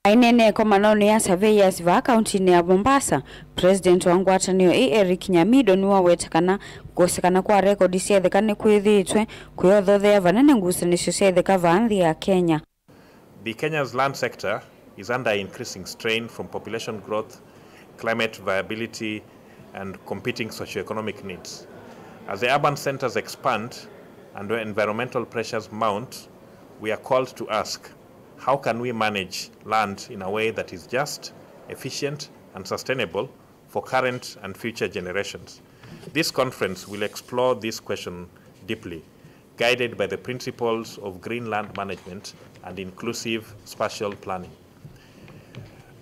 Aineenea ĩkomanonĩ ya surveyors vaa kauntinĩ ya Mombasa, President wa ngwatanĩo ĩĩ Eric Nyamido nĩwaweta kana kũkosekana kwa rekondi sya itheka nĩkwĩthĩĩtwe kũyothothea vanene ngusanĩsyo sya itheka vaa nthĩ ya Kenya. The Kenya's land sector is under increasing strain from population growth, climate variability, and competing socioeconomic needs. As the urban centers expand and environmental pressures mount, we are called to ask, how can we manage land in a way that is just, efficient, and sustainable for current and future generations? This conference will explore this question deeply, guided by the principles of green land management and inclusive spatial planning.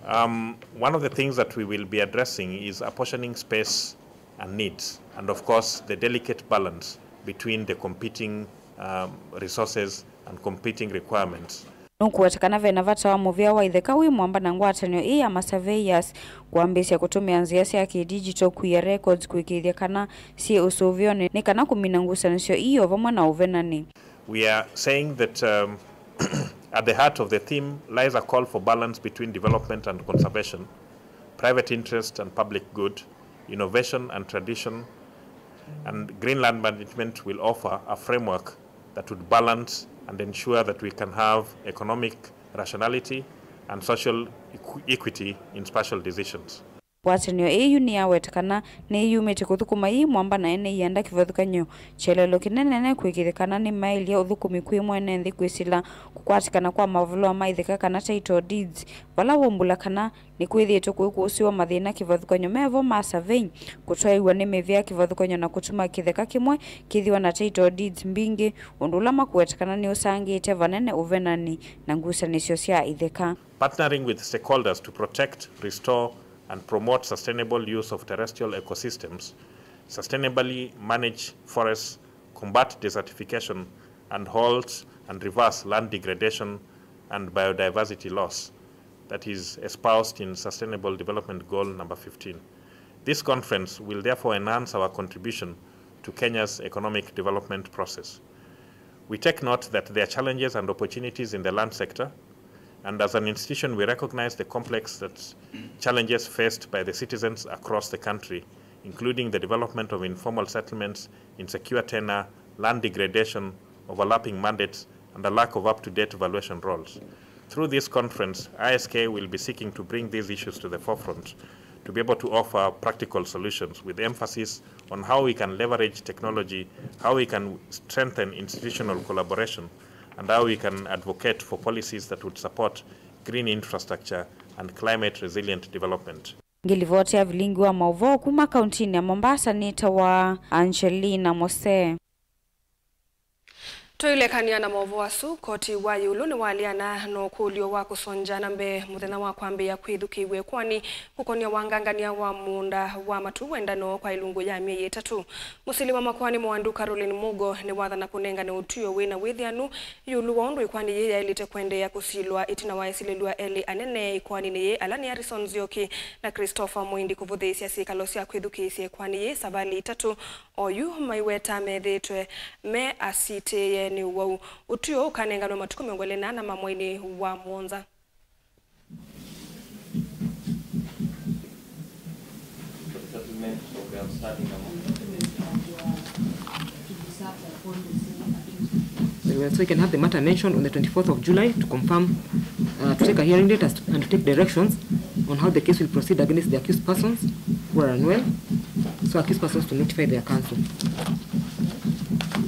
Um, one of the things that we will be addressing is apportioning space and needs, and of course, the delicate balance between the competing, um, resources and competing requirements. Nũkũweta kana ve na vata wa mũvea wa itheka wĩ mwamba na ngwatanĩo ĩĩ ya ma surveyors kwambĩĩsya kũtũmĩa nzĩa sya kĩ-digital kũia records kũĩkĩĩthya kana syĩ ũsũvĩonĩ nĩ kana kũmina ngusanĩsyo ii o vamwe na ũvenani. We are saying that, um, at the heart of the theme lies a call for balance between development and conservation, private interest and public good, innovation and tradition, and green land management will offer a framework that would balance and ensure that we can have economic rationality and social equ-, equity in spatial decisions. Ngwatanĩo ĩĩ yu nĩyaweta kana nĩyumĩte kũthũkũma yĩ mwamba na ene ianda kĩvathũkany'o kyelelo kĩnenene kũĩkĩĩthya kana nĩmaĩlya ũthũkũmi kwĩ mwene nthĩ kwĩsĩla kũkwatĩkana kwa mavalũa ma itheka kana title deeds, vala waumbũla kana nĩkwĩthĩĩtwe kũikũsĩwa mathĩna kĩvathũkany'o mevo ma survey, kũtwaĩwa nĩ mĩvĩa kĩvathũkany'o na kũtuma kĩtheka kĩmwe kĩthĩwa na title deeds mbingĩ, ũndũ ũla makũweta kana nĩũsangĩĩte vanene ũvenani na ngusanĩsyo sya itheka. Partnering with stakeholders to protect, restore, and promote sustainable use of terrestrial ecosystems, sustainably manage forests, combat desertification, and halt and reverse land degradation and biodiversity loss that is espoused in Sustainable Development Goal number fifteen. This conference will therefore enhance our contribution to Kenya's economic development process. We take note that there are challenges and opportunities in the land sector, and as an institution, we recognize the complex that challenges faced by the citizens across the country, including the development of informal settlements, insecure tenure, land degradation, overlapping mandates, and a lack of up-to-date valuation roles. Through this conference, I S K will be seeking to bring these issues to the forefront to be able to offer practical solutions with emphasis on how we can leverage technology, how we can strengthen institutional collaboration, and how we can advocate for policies that would support green infrastructure and climate resilient development. Ngilivoti ya vilingi wa mauvoo kuma kauntinĩ ya Mombasa nĩtawa Angelina Mose. Tũilekany'a na maũvoo asu, koti wa ĩũlũ nĩwaleana na ũkũlyo wa kũsongya na mbee mũthenya wa kwambĩĩa kwĩthukĩĩw'a ĩkoani kũkonĩa wangangany'a wa mũũnda wa matu wendano kwa ĩlungu ya myei ĩtatũ. Mũsili wa makoani Mwandu Caroline Mugo nĩwathana kũnengane ũtw'ĩo wĩ na wĩthĩanu ĩũlũ wa ũndũ ĩkoani yĩĩ yaĩlĩte kũendeea kũsilwa ĩtina wa esilĩlw'a elĩ anene ĩkoaninĩ yĩĩ, ala nĩ Harrison Nzioki na Christopher Muindi, kũvũthĩĩsya syĩkalo sya kwĩthukĩĩsya ĩkoani yĩĩ savalĩ itatũ. Oyu maiweta methĩĩtwe me asitĩĩe nĩ ũwau. Ũtw'ĩo ũkanenganwe matukũ mĩongo ĩlĩ na ana ma mweinĩ wa mũonza. Very well. So you can have the matter mentioned on the twenty-fourth of July to confirm, uh, to take a hearing date as to, and to take directions on how the case will proceed against the accused persons who are unwell. So accused persons to notify their counsel.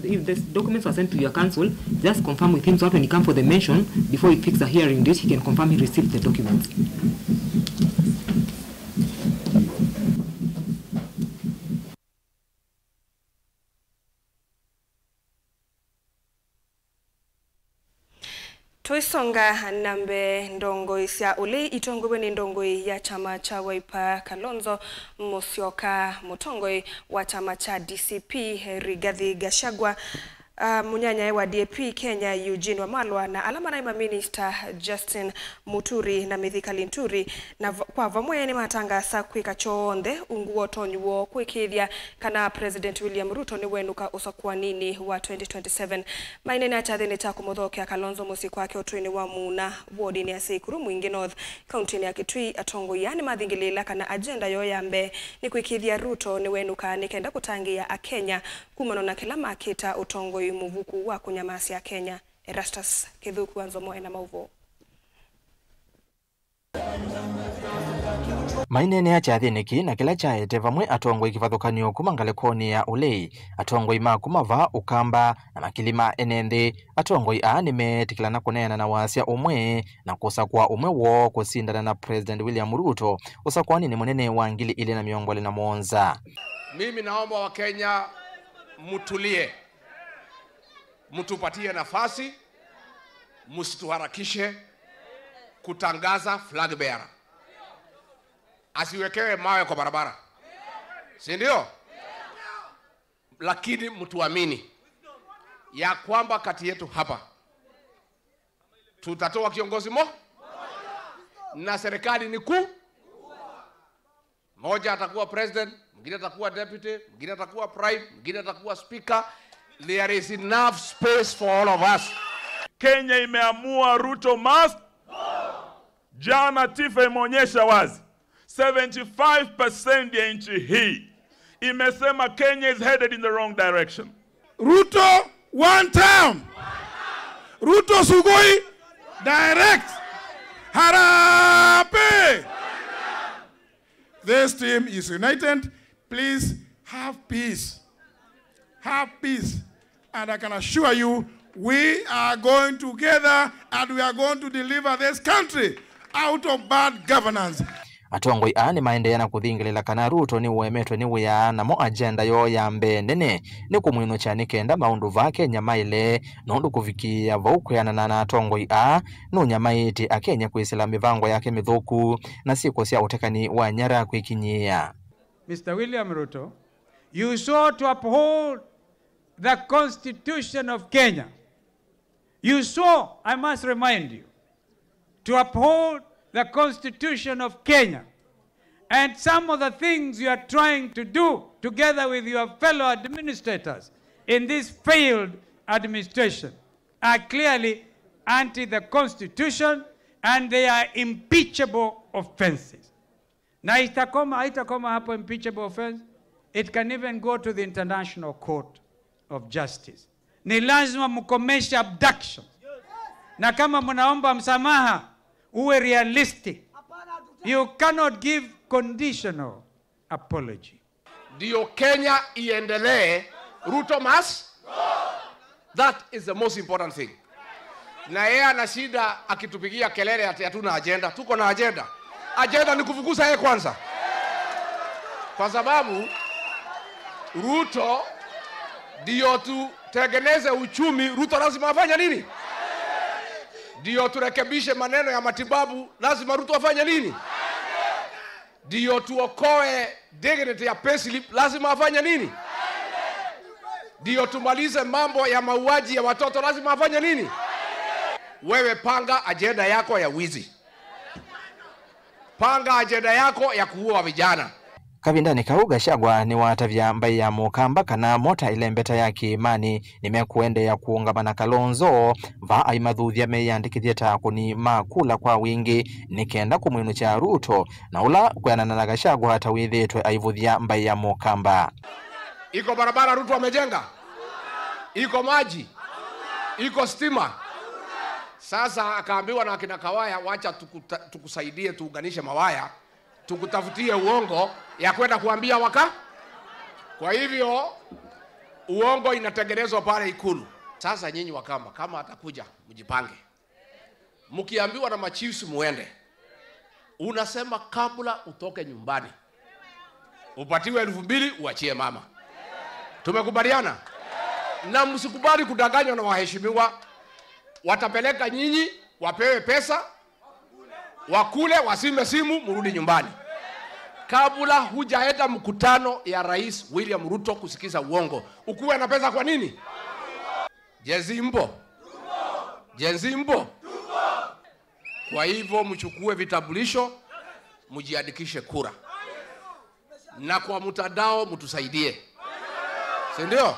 If the documents are sent to your counsel, just confirm with him so that when he come for the mention, before he fix a hearing date, he can confirm he received the documents. Tũisonga na mbee, ndongoi sya ũlei itongoew'e nĩ ndongoi ya kyama kya Wiper Kalonzo Musyoka, mũtongoi wa kyama kya D C P Rigathi Gachagua, ah, mũnyanyae wa D A P Kenya Eugene Wamalwa, na ala manaĩ maminista Justin Muturi na Mithika Linturi, na v-, kwa vamwe nĩmatangaasa kwĩka kyonthe ungu wa ũtonyi woo kũĩkĩĩthya kana President William Ruto nĩwenũka ũsakũaninĩ wa twenty twenty-seven. Maineenea kyathĩnĩ kya kũmũthokea Kalonzo mũsyĩ kwake ũtũinĩ wa Muuna, wodinĩ ya Seikuru Mwingi North, kauntinĩ ya Kitui, atongoi aa nĩmathingĩlĩĩla kana agenda yoo ya mbee nĩ kũĩkĩĩthya Ruto nĩwenũka nĩ kenda kũtangĩĩa Akenya kumana na kĩla makĩta ũtongoi mũvuku wa kũnyamasya Akenya. Erastus Kĩthũku wa Nzomo ena maũvoo. Maineenea kyathĩnĩ kĩĩ na kĩla kyaete vamwe atongoi kĩvathũkany'o kuma ngalĩkonĩ ya ũlei, atongoi ma kuma vaa Ũkamba na makili ma ene nthĩ, atongoi aa nĩmeetĩkĩlana kũneena na wasya ũmwe na kũsakũa ũmwe woo kũsindana na President William Ruto ũsakũaninĩ mũnene wa ngili ilĩ na mĩongo ĩlĩ na mũonza. Mimi naomba Wakenya mtulie. Mtupatie nafasi, msituharakishe kutangaza flag bearer. Asiwekewe mawe kwa barabara. Si ndio? Lakini mtuamini ya kwamba kati yetu hapa tutatoa kiongozi mo-, na serikali ni kuu. Mmoja atakuwa president, mwingine atakuwa deputy, mwingine atakuwa prime, mwingine atakuwa speaker. There is enough space for all of us. Kenya imeamua Ruto must. Jana TIFA imeonyesha wazi, seventy-five percent ya nchi hii imesema Kenya is headed in the wrong direction. Ruto one term. Ruto Sugoi direct. Harambee! This team is united. Please have peace. Have peace. And I can assure you, we are going together and we are going to deliver this country out of bad governance. Atongoi aa nĩmaendeea na kũthingĩlĩla kana Ruto nĩũemetwe nĩ wĩa, namo agenda yoo ya mbee nene nĩ kũmwĩnũkya nĩ kenda maũndũ vaa Kenya maĩle, nũndũ kũvikĩĩa vau kwĩanana na atongoi aa, nũnyamaĩĩtye Akenya kwĩsĩla mĩvango yake mĩthũku na syĩko sya ũtekani wa nyara kwĩkinyĩĩa. Mister William Ruto, you swore to uphold the Constitution of Kenya. You swore, I must remind you, to uphold the Constitution of Kenya. And some of the things you are trying to do together with your fellow administrators in this failed administration are clearly anti the Constitution and they are impeachable offenses. Na itakoma, haitakoma hapo impeachable offense, it can even go to the International Court of Justice. Ni lazima mkomeshe abduction. Na kama mnaomba msamaha, uwe realistic. You cannot give conditional apology. Ndio Kenya iendelee, Ruto must. That is the most important thing. Na yeye ana shida akitupigia kelele ati hatuna ajenda. Tuko na ajenda. Ajenda ni kufukuza yeye kwanza, kwa sababu Ruto ndio tutengeneze uchumi. Ruto lazima afanye nini? Ndio turekebishe maneno ya matibabu. Lazima Ruto afanye nini? Ndio tuokoe dignity ya payslip. Lazima afanye nini? Ndio tumalize mambo ya mauaji ya watoto. Lazima afanye nini? Wewe panga ajenda yako ya wizi. Panga ajenda yako ya kuua vijana. Kavindanĩ kau, Gachagua nĩwatavya mbaĩ ya Mũkamba kana mota ĩlembeta ya kĩĩmanĩ nĩmekũendeea kũũngama na Kalonzo, vaa aimathuthya meyĩandĩkĩthye ta akũni ma kula kwa wingĩ nĩ kenda kũmwĩnũkya Ruto, na ũla kwĩanana na Gachagua ta wĩthĩĩtwe aivũthya mbaĩ ya Mũkamba. Iko barabara Ruto amejenga? Iko maji? Iko stima? Sasa akaambiwa na akina Kawaya, "Wacha tukuta-, tukusaidie tuunganishe mawaya, tukutafutie uongo ya kwenda kuambia waka." Kwa hivyo, uongo inatengenezwa pale Ikulu. Sasa nyinyi Wakamba, kama atakuja, mjipange. Mkiambiwa na machiefs muende, unasema kabla utoke nyumbani, upatiwe elfu mbili, uachie mama. Tumekubaliana? Na msikubali kudanganywa na waheshimiwa. Watapeleka nyinyi, wapewe pesa, wakule, wasime simu, murudi nyumbani. Kabla hujaenda mkutano ya Rais William Ruto kusikiza uongo, ukuwe na pesa kwa nini? Gen Z mpo? Gen Z mpo? Kwa hivyo mchukue vitambulisho, mjiandikishe kura. Na kwa mtandao mtusaidie. Si ndio?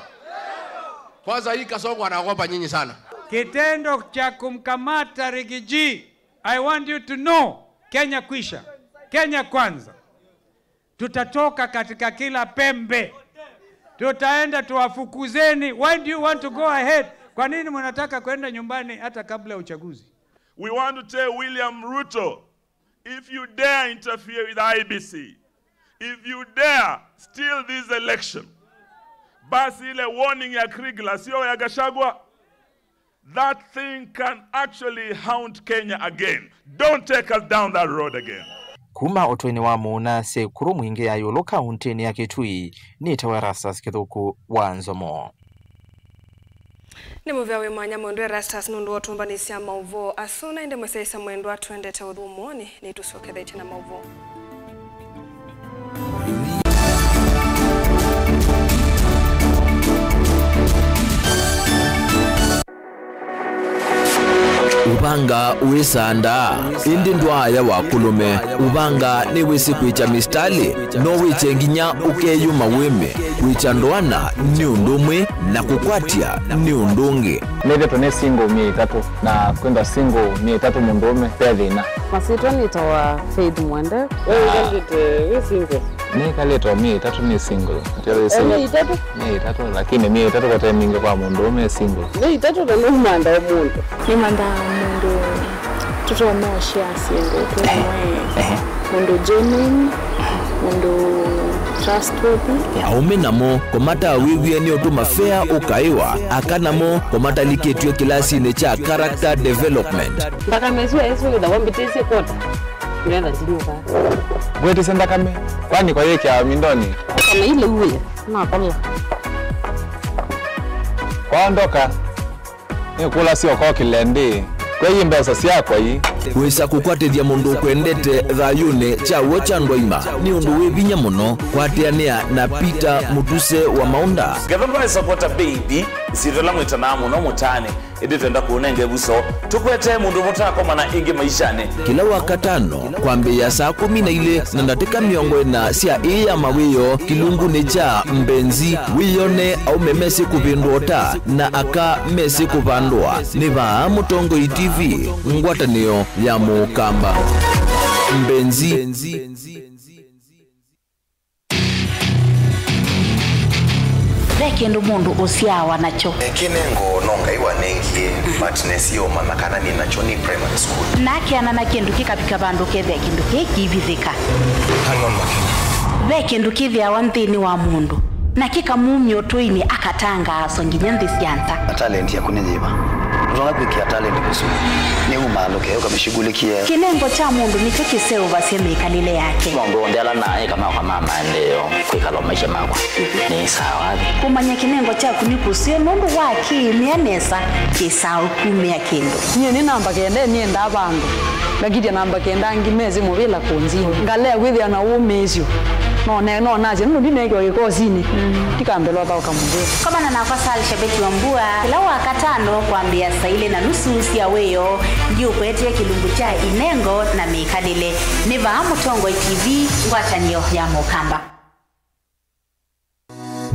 Kwanza hii Kasongo anaogopa nyinyi sana. Kitendo cha kumkamata Rigiji, I want you to know, Kenya kwisha. Kenya kwanza. Tutatoka katika kila pembe. Tutaenda tuwafukuzeni. Why do you want to go ahead? Kwa nini mnataka kwenda nyumbani hata kabla ya uchaguzi? We want to tell William Ruto, if you dare interfere with I E B C, if you dare steal this election, basi ile warning ya Kriegler, sio ya Gachagua, that thing can actually haunt Kenya again. Don't take us down that road again. Kuma ũtũinĩ wa Mũuna, Sekuru Mwingĩ ya Ĩũlũ, kaũntĩnĩ ya Kitui, nĩtawa Erastus Kĩthũku wa Nzomo. Nĩ mũvea wĩ mwanya mwendwa Erastus nũndũ wa ũtũmbanĩsya maũvoo asu, na ĩndĩ mũsyaĩĩsya mwendwa, twendete ũthũmũonĩ, nĩtũsyokethetye na maũvoo. Ũvanga wĩsandaa, ĩndĩ ndwaaya wa kũlũme. Ũvanga nĩwĩsĩ kwĩkya mistalĩ, no wĩkye nginya ũkeyũma wĩme. Kwĩkya ndoana nĩ ũndũ ũmwe, na kũkwatya nĩ ũndũ ũngĩ. Nĩthĩtwe nĩ single myei ĩtatũ, na kwĩthwa single myei ĩtatũ mũndũũme ve thĩna. Masyĩtwa nĩtawa Faith Mwende. Wewe ũkalĩte wĩ single? Nĩkalĩte o myei ĩtatũ nĩ single. Ene itatũ? Myei ĩtatũ, lakini myei ĩtatũ vate mingĩ kwa mũndũũme e single. Myei ĩtatũ na nũmanda o mũndũ. Nĩmandaa mũndũ tũtonya ũshare syĩndũ twĩ ĩmwe, mũndũ genuine, mũndũ trustworthy. Aũme namo kũmatawĩw'e nĩ ũndũ mafea ũkaĩwa, aka namo kũmatalikĩtw'e kĩlasinĩ kya character development. Nthakame ĩsu yaĩsĩ wĩthawa mbĩtĩsye kwota, ndetha ndinyuka. Ngwĩtĩsye nthakame, kwani kwa yĩkĩawa mindonĩ? Kana ile uwe, nakola. Kwaondoka, nĩkũlasya ũko kĩlendĩ. Kwei mbesa syakwa ii. Wĩsa kũkwatĩthya mũndũ ũkwendete thayũnĩ kya w'o kya ndwaima nĩ ũndũ wĩ vinya mũno. Kwatĩanĩa na Peter Mũtuse wa Maũnda. Ngetha ndwaĩsa kwota mbei ithi, isyĩtwa ĩla mwĩtanaa mũno mũtaanĩ, ĩndĩ twenda kũũnenga ĩvuso. Tũkwetee mũndũ mũtakomana ĩngĩ maishanĩ. Kĩla Wakatano, kwambĩĩa saa kũmi na ilĩ na ndatĩka mĩongo ĩna sya ĩĩ ya mawĩoo kĩlungunĩ kya Mbenzi, wĩyone aũme mesĩ kũvĩndũa ũta na aka mesĩ kũvandũa. Nĩ vaa Mũtongoi T V, ngwatanĩo ya Mũkamba. Mbenzi. Ve kĩndũ mũndũ ũsyaawa nakyo. Kĩnengo no Ngai wanengie, but nesie ũmanya kana nĩ nakyo nĩ primary school. Na akeana na kĩndũ kĩkavika vandũ kethĩa kĩndũ kĩĩ kĩivithĩka. Hang on, Makena. Ve kĩndũ kĩthĩawa nthĩnĩ wa mũndũ, na kĩkamumya ũtũinĩ akatangaaswa nginya nthĩ sya nza. Talent yaku nĩ yĩva? Twaga kwĩkĩa talent kũsu, nĩ umaalũke ũkamĩshughulikie. Kĩnengo kya mũndũ nĩkyo kĩseũvasya mĩkalĩle yake. Maũndũ onthe ala naeka makwa ma maendeeo, kwĩkala o maisha makwa, nĩ sawa. Kũmanya kĩnengo kyaku nĩ kũseo nũndũ wa kĩĩmĩa nesa kĩsaa ũkumĩa kĩndũ. Nyie nĩ namba kenda nĩendaa vandũ. Ngakitya namba kenda angĩ mesĩ mũvĩla kũnzini. Ngalea kwĩthĩa na ũmĩĩsyo. No ne-, no nasya, nũndũ ndineekiwa kĩkosinĩ. Ndikambĩlwa thaũka mũvĩla. Komana nakwa Sal Shabeti wa Mbua, kĩla Wakatano kwambĩĩa saa ilĩ na nusu sya wĩoo, ndiũkwetee kĩlungu kya inengo na mĩkalĩle. Nĩ vaa Mũtongoi T V, ngwatanĩo ya Mũkamba.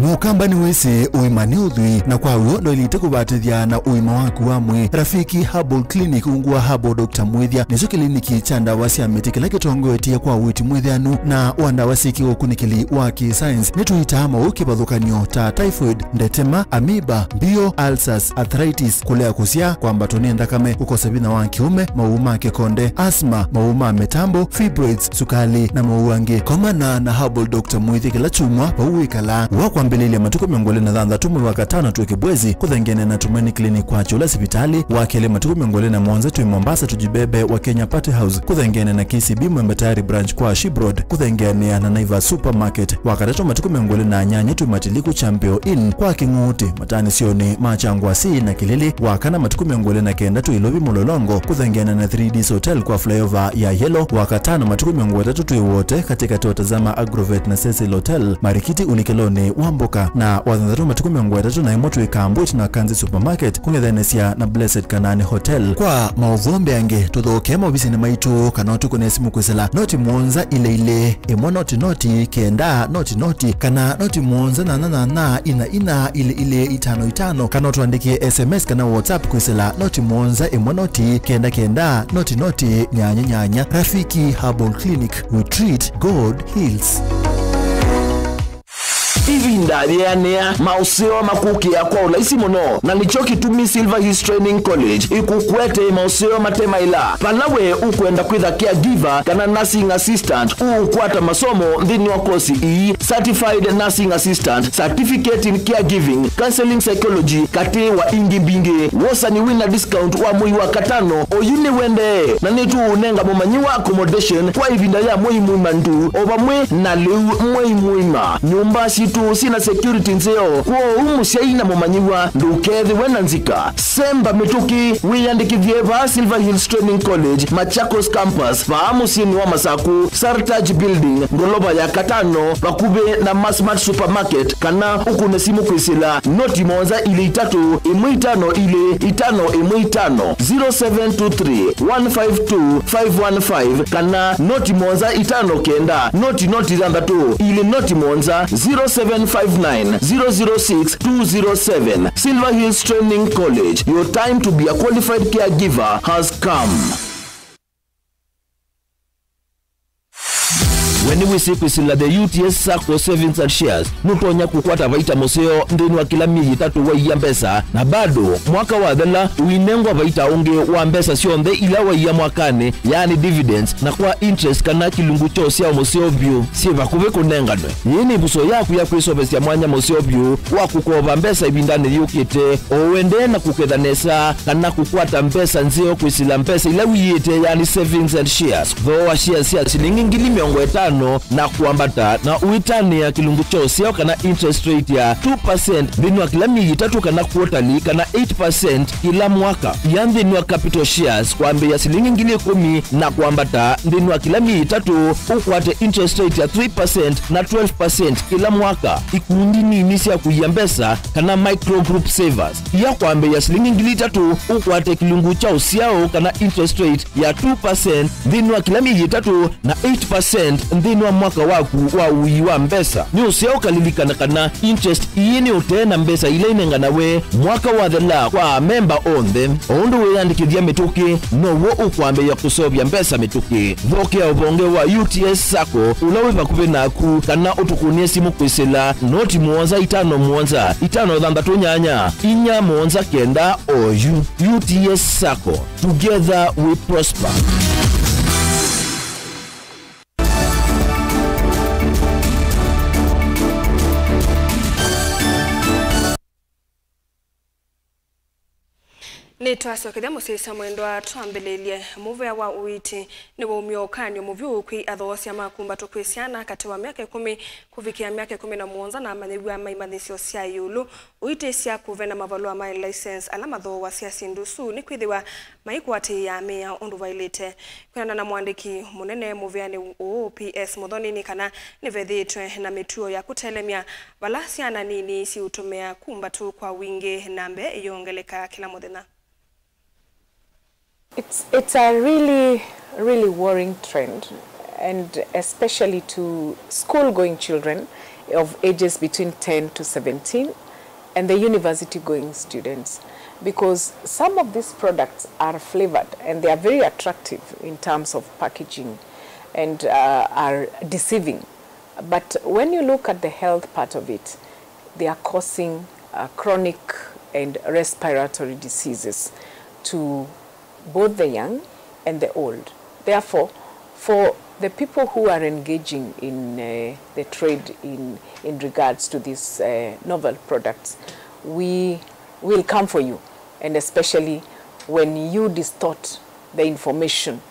Mũkamba nĩwĩsĩ ũima nĩ ũthwii, na kwa w'o ndwaĩlĩte kũvatĩthya na ũima waku wa mwĩĩ. Rafiki Herbal Clinic ungu wa Herbal Doctor Mwĩthya nĩkyo kĩliniki kya ndawa sya mĩtĩ kĩla kĩtongoetye kwa ũiiti mwĩthĩanu na wa ndawa syĩ kĩũkunĩkĩli wa kĩ-science. Nĩtũitaa maũũ kĩvathũkany'o ta typhoid, ndetema, amoeba, mbio, ulcers, arthritis, kũlea kũsyaa, kwambatwa nĩ nthakame, kũkosa vinya wa kĩũme, maũũ ma kĩkonde, asthma, maũũ ma mĩtambo, fibroids, sukali, na maũũ angĩ. Komana na Herbal Doctor Mwĩthya kĩla kyumwa vau wĩkalaa. Wa kwambĩlĩlya matukũ mĩongo ĩlĩ na thanthatũ mwei wa katano twĩ Kibwezi, kũthengeene na Tumaini Clinic kwa Kyũla sivitalĩ. Wa kelĩ matukũ mĩongo ĩlĩ na mũonza twĩ Mombasa Tujibebe wa Kenya Party House, kũthengeene na K C B Mwembe Tayari Branch kwa Ship Road, kũthengeanĩa na Naivas Supermarket. Wa katatũ matukũ mĩongo ĩlĩ na nyanya twĩ Matiliku Champion Inn kwa Kĩng'uti, mataanĩsyonĩ ma Kyangwasi na Kĩlĩlĩ. Wa kana matukũ mĩongo ĩlĩ na kenda twĩ Ilovi Mlolongo, kũthengeana na three Ds Hotel kwa flyover ya Yellow. Wa katano matukũ mĩongo ĩtatũ twĩ Wote, katĩkatĩ wa Tazama Agrovet na Cecil Hotel, Marikiti ũlikĩlonĩ wa Mboka. Na wa thanthatũ matukũ mĩongo ĩtatũ na ĩmwe twĩ Kambwit na Kanzi Supermarket, kũng'ethanĩsya na Blessed Kanani Hotel. Kwa maũvoo mbeange, tũthokee maovisinĩ maitũ kana ũtũkũne simũ kwĩsĩla noti mũonza ilĩ ilĩ ĩmwe noti noti kenda noti noti kana noti mũonza nyanya nyanya ina ina ilĩ ilĩ itano itano, kana ũtũandĩkĩe S M S kana WhatsApp kwĩsĩla noti mũonza ĩmwe noti kenda kenda noti noti nyanya nyanya. Rafiki Herbal Clinic, we treat, God heals. Ĩvinda yĩanĩa, maũseo makũkĩa kwa ũlaisi mũno, na nĩkyo kĩtumi Silver Hills Training College ĩkũkwete maũseo mate maĩla. Vala we ũkwenda kwĩtha caregiver kana nursing assistant, ũũkwata masomo nthĩnĩ wa kosi ii: Certified Nursing Assistant, Certificate in Caregiving, Counseling Psychology, katĩ wa ingĩ mbingĩ. Wosani wĩna discount wa mwei wa katano oyu nĩwendee, na nĩtũũnenga mũmanyĩw'a accommodation kwa ĩvinda ya mwei mũima ndu, o vamwe na lĩu mwei mũima. Nyũmba sitũ syĩna security nzeo, kwoou mũsyai na mũmanyĩw'a ndũkethĩwe na nzika. Semba mĩtũkĩ, wĩyandĩkĩthye vaa Silver Hills Training College, Machakos Campus, vaa mũsyĩnĩ wa Masaku, Sartaj Building, ngolova ya katano, vakuvĩ na Masmart Supermarket, kana ũkũne simũ kwĩsĩla noti mũonza ilĩ itatũ ĩmwe itano ilĩ itano ĩmwe itano, zero seven two three, one five two, five one five, kana noti mũonza itano kenda, noti noti thanthatũ ilĩ noti mũonza, zero seven five nine, zero zero six, two zero seven. Silver Hills Training College, your time to be a qualified caregiver has come. We nĩwĩsĩ kwĩsĩla the U T S Sacco Savings and Shares nũtonya kũkwata vaita mũseo nthĩnĩ wa kĩla myei ĩtatũ waiya mbesa, na bado mwaka wathela ũinengwa vaita ũngĩ wa mbesa syonthe ila waiya mwakanĩ, yaani dividends, na kwa interest kana kĩlungu kya ũsyao mũseo vyũ syĩ vakuvĩ kũnenganwe. Yĩĩ nĩ ĩvuso yaku ya kwĩseũvasya mwanya mũseo vyũ wa kũkova mbesa ĩvindanĩ yũkĩte, o ũendee na kũketha nesa kana kũkwata mbesa nzeo kwĩsĩla mbesa ila wiĩte, yaani savings and shares. Thooa shares sya silingi ngili mĩongo ĩtano na kwambata, na ũitanĩa kĩlungu kya ũsyao kana interest rate ya two percent nthĩnĩ wa kĩla myei ĩtatũ kana quarterly, kana eight percent kĩla mwaka. Ia nthĩnĩ wa capital shares kwambĩĩa silingi ngili ĩkũmi na kwambata nthĩnĩ wa kĩla myei ĩtatũ, ũkwate interest rate ya three percent na twelve percent kĩla mwaka. Ikundi nini sya kũia mbesa kana micro group savers. Ia kwambĩĩa silingi ngili itatũ, ũkwate kĩlungu kya ũsyao kana interest rate ya two percent nthĩnĩ wa kĩla myei ĩtatũ na eight percent nthĩnĩ wa mwaka waku wa ũii wa mbesa. Nĩ ũseo ũkalilikana kana interest ii nĩ ũtee na mbesa ila inenganawe mwaka wathela kwa amemba onthe. O ũndũ wĩyandĩkĩthya mĩtũkĩ, now'o ũkwambĩĩa kũseũvya mbesa mĩtũkĩ. Thokea ũvonge wa U T S Sacco ũla wĩ vakuvĩ naku, kana ũtũkũnĩe simũ kwĩsĩla noti mũonza itano mũonza itano thanthatũ nyanya inya mũonza kenda oyu. U T S Sacco, together we prosper. Nĩtwasyokethya mũsyaĩĩsya mwendwa, twambĩlĩlye. Mũvea wa ũiiti nĩwaumya ũkany'o mũvyũ kwĩ athoosya ma kumbatũ kwĩ syana katĩ wa myaka ĩkũmi kũvikĩa myaka ĩkũmi na mũonza na amanyĩw'a ma imanyĩsyo sya ĩũlũ ũitĩsya kũvena mavalũa ma license ala mathooasya syĩndũ isu nĩkwĩthĩwa maikwatĩĩa mĩao ũndũ vaĩlĩte. Kwĩanana na mũandĩki mũnene mũvĩanĩ ũũ, P S Mũthoni, nĩ kana nĩvethĩĩtwe na mĩtuo ya kũtelemya vala syana nini siũtũmĩa kumbatũ kwa wingĩ na mbee ĩyongeleka kĩla mũthenya. It's, it's a really, really worrying trend, and especially to school-going children of ages between ten to seventeen and the university-going students, because some of these products are flavored and they are very attractive in terms of packaging and, uh, are deceiving. But when you look at the health part of it, they are causing, uh, chronic and respiratory diseases to both the young and the old. Therefore, for the people who are engaging in, uh, the trade in, in regards to these, uh, novel products, we will come for you, and especially when you distort the information,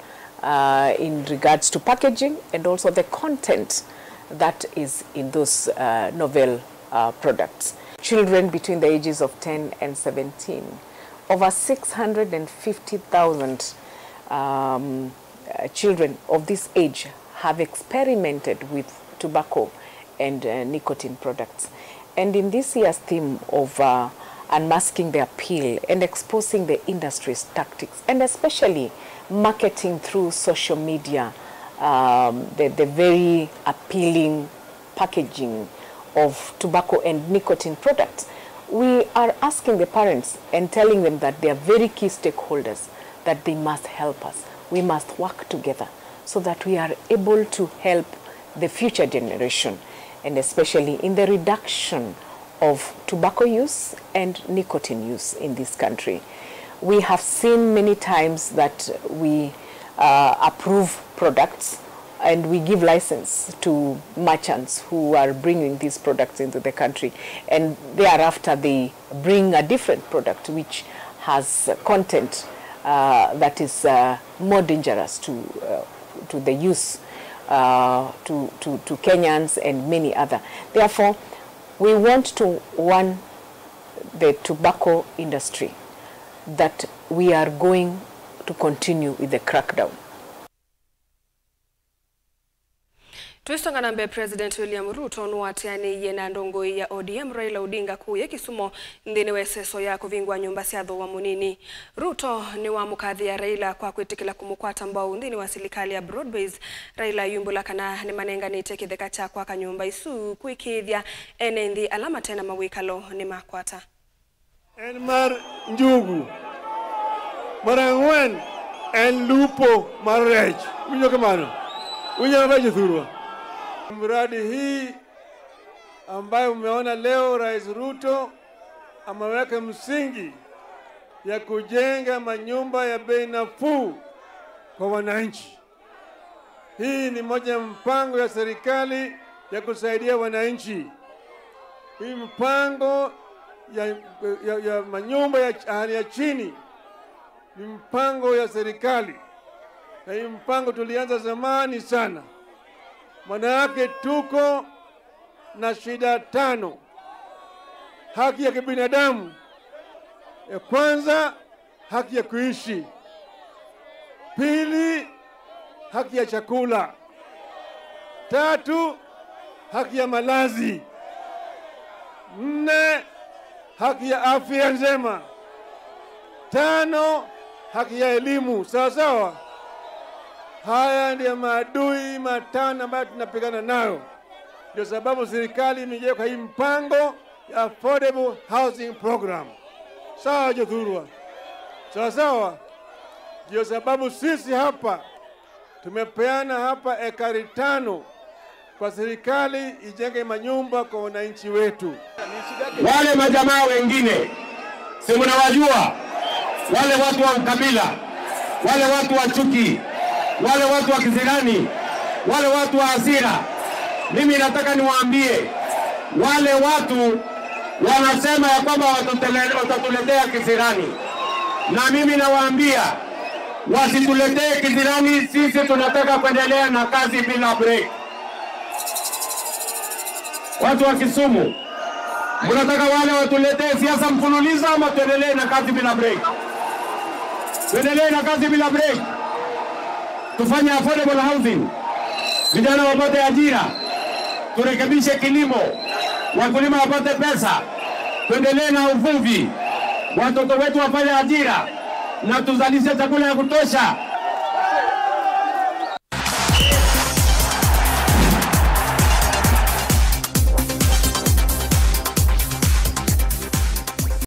uh, in regards to packaging and also the content that is in those, uh, novel, uh, products. Children between the ages of ten and seventeen, over six hundred and fifty thousand, um, uh, children of this age have experimented with tobacco and, uh, nicotine products. And in this year's theme of, uh, unmasking the appeal and exposing the industry's tactics, and especially marketing through social media, um, the, the very appealing packaging of tobacco and nicotine products, we are asking the parents and telling them that they are very key stakeholders, that they must help us. We must work together so that we are able to help the future generation, and especially in the reduction of tobacco use and nicotine use in this country. We have seen many times that we, uh, approve products and we give license to merchants who are bringing these products into the country, and thereafter they bring a different product which has content, uh, that is, uh, more dangerous to, uh, to the youth, uh, to, to, to Kenyans and many other. Therefore, we want to warn the tobacco industry that we are going to continue with the crackdown. Twĩsonga na mbee, President William Ruto nũatĩanĩie na ndongoi ya O D M Raila Odinga kũya Kisumu nthĩnĩ wa ĩseso ya kũvingũa nyũmba sya thooa mũnini. Ruto nĩwamũkathĩa Raila kwa kwĩtĩkĩla kũmũkwata mbau nthĩnĩ wa silikalĩ ya broad-based. Raila ayumbũla kana nĩmanenganĩte kĩtheka kya kwaka nyũmba isu kũĩkĩĩthya ene nthĩ ala mate na mawĩkalo nĩmakwata. En mar njugu. Mar ang'wen, en lupo mar rech. Winjo kamano? Winjo maber, jothurwa? Mradi hii ambayo umeona leo Rais Ruto ameweka msingi ya kujenga manyumba ya bei nafuu kwa wananchi. Hii ni moja ya mpango ya serikali ya kusaidia wananchi. Hii mpango ya, ya, ya manyumba ya ch-, hali ya chini ni mpango ya serikali. Na hii mpango tulianza zamani sana. Maana yake tuko na shida tano. Haki ya kibinadamu. Ya kwanza, haki ya kuishi. Pili, haki ya chakula. Tatu, haki ya malazi. Nne, haki ya afya njema. Tano, haki ya elimu. Sawa sawa? Haya ndiyo maadui matano ambayo tunapigana nayo. Ndio sababu serikali imeweka hii mpango ya Affordable Housing Program. Sawa, jothurwa? Sawa sawa? Ndio sababu sisi hapa tumepeana hapa ekari tano kwa serikali ijenge manyumba kwa wananchi wetu. Wale majamaa wengine, si mnawajua? Wale watu wa ukabila, wale watu wa chuki, wale watu wa kisirani, wale watu wa hasira. Mimi nataka niwaambie, wale watu wanasema ya kwamba watatele-, watatuletea kisirani. Na mimi nawaambia, wasituletee kisirani, sisi tunataka kuendelea na kazi bila break. Watu wa Kisumu, mnataka wale watuletee siasa mfululizo ama tuendelee na kazi bila break? Tuendelee na kazi bila break. Tufanye affordable housing, vijana wapate ajira, turekebishe kilimo, wakulima wapate pesa, tuendelee na uvuvi, watoto wetu wapate ajira na tuzalishe chakula ya kutosha.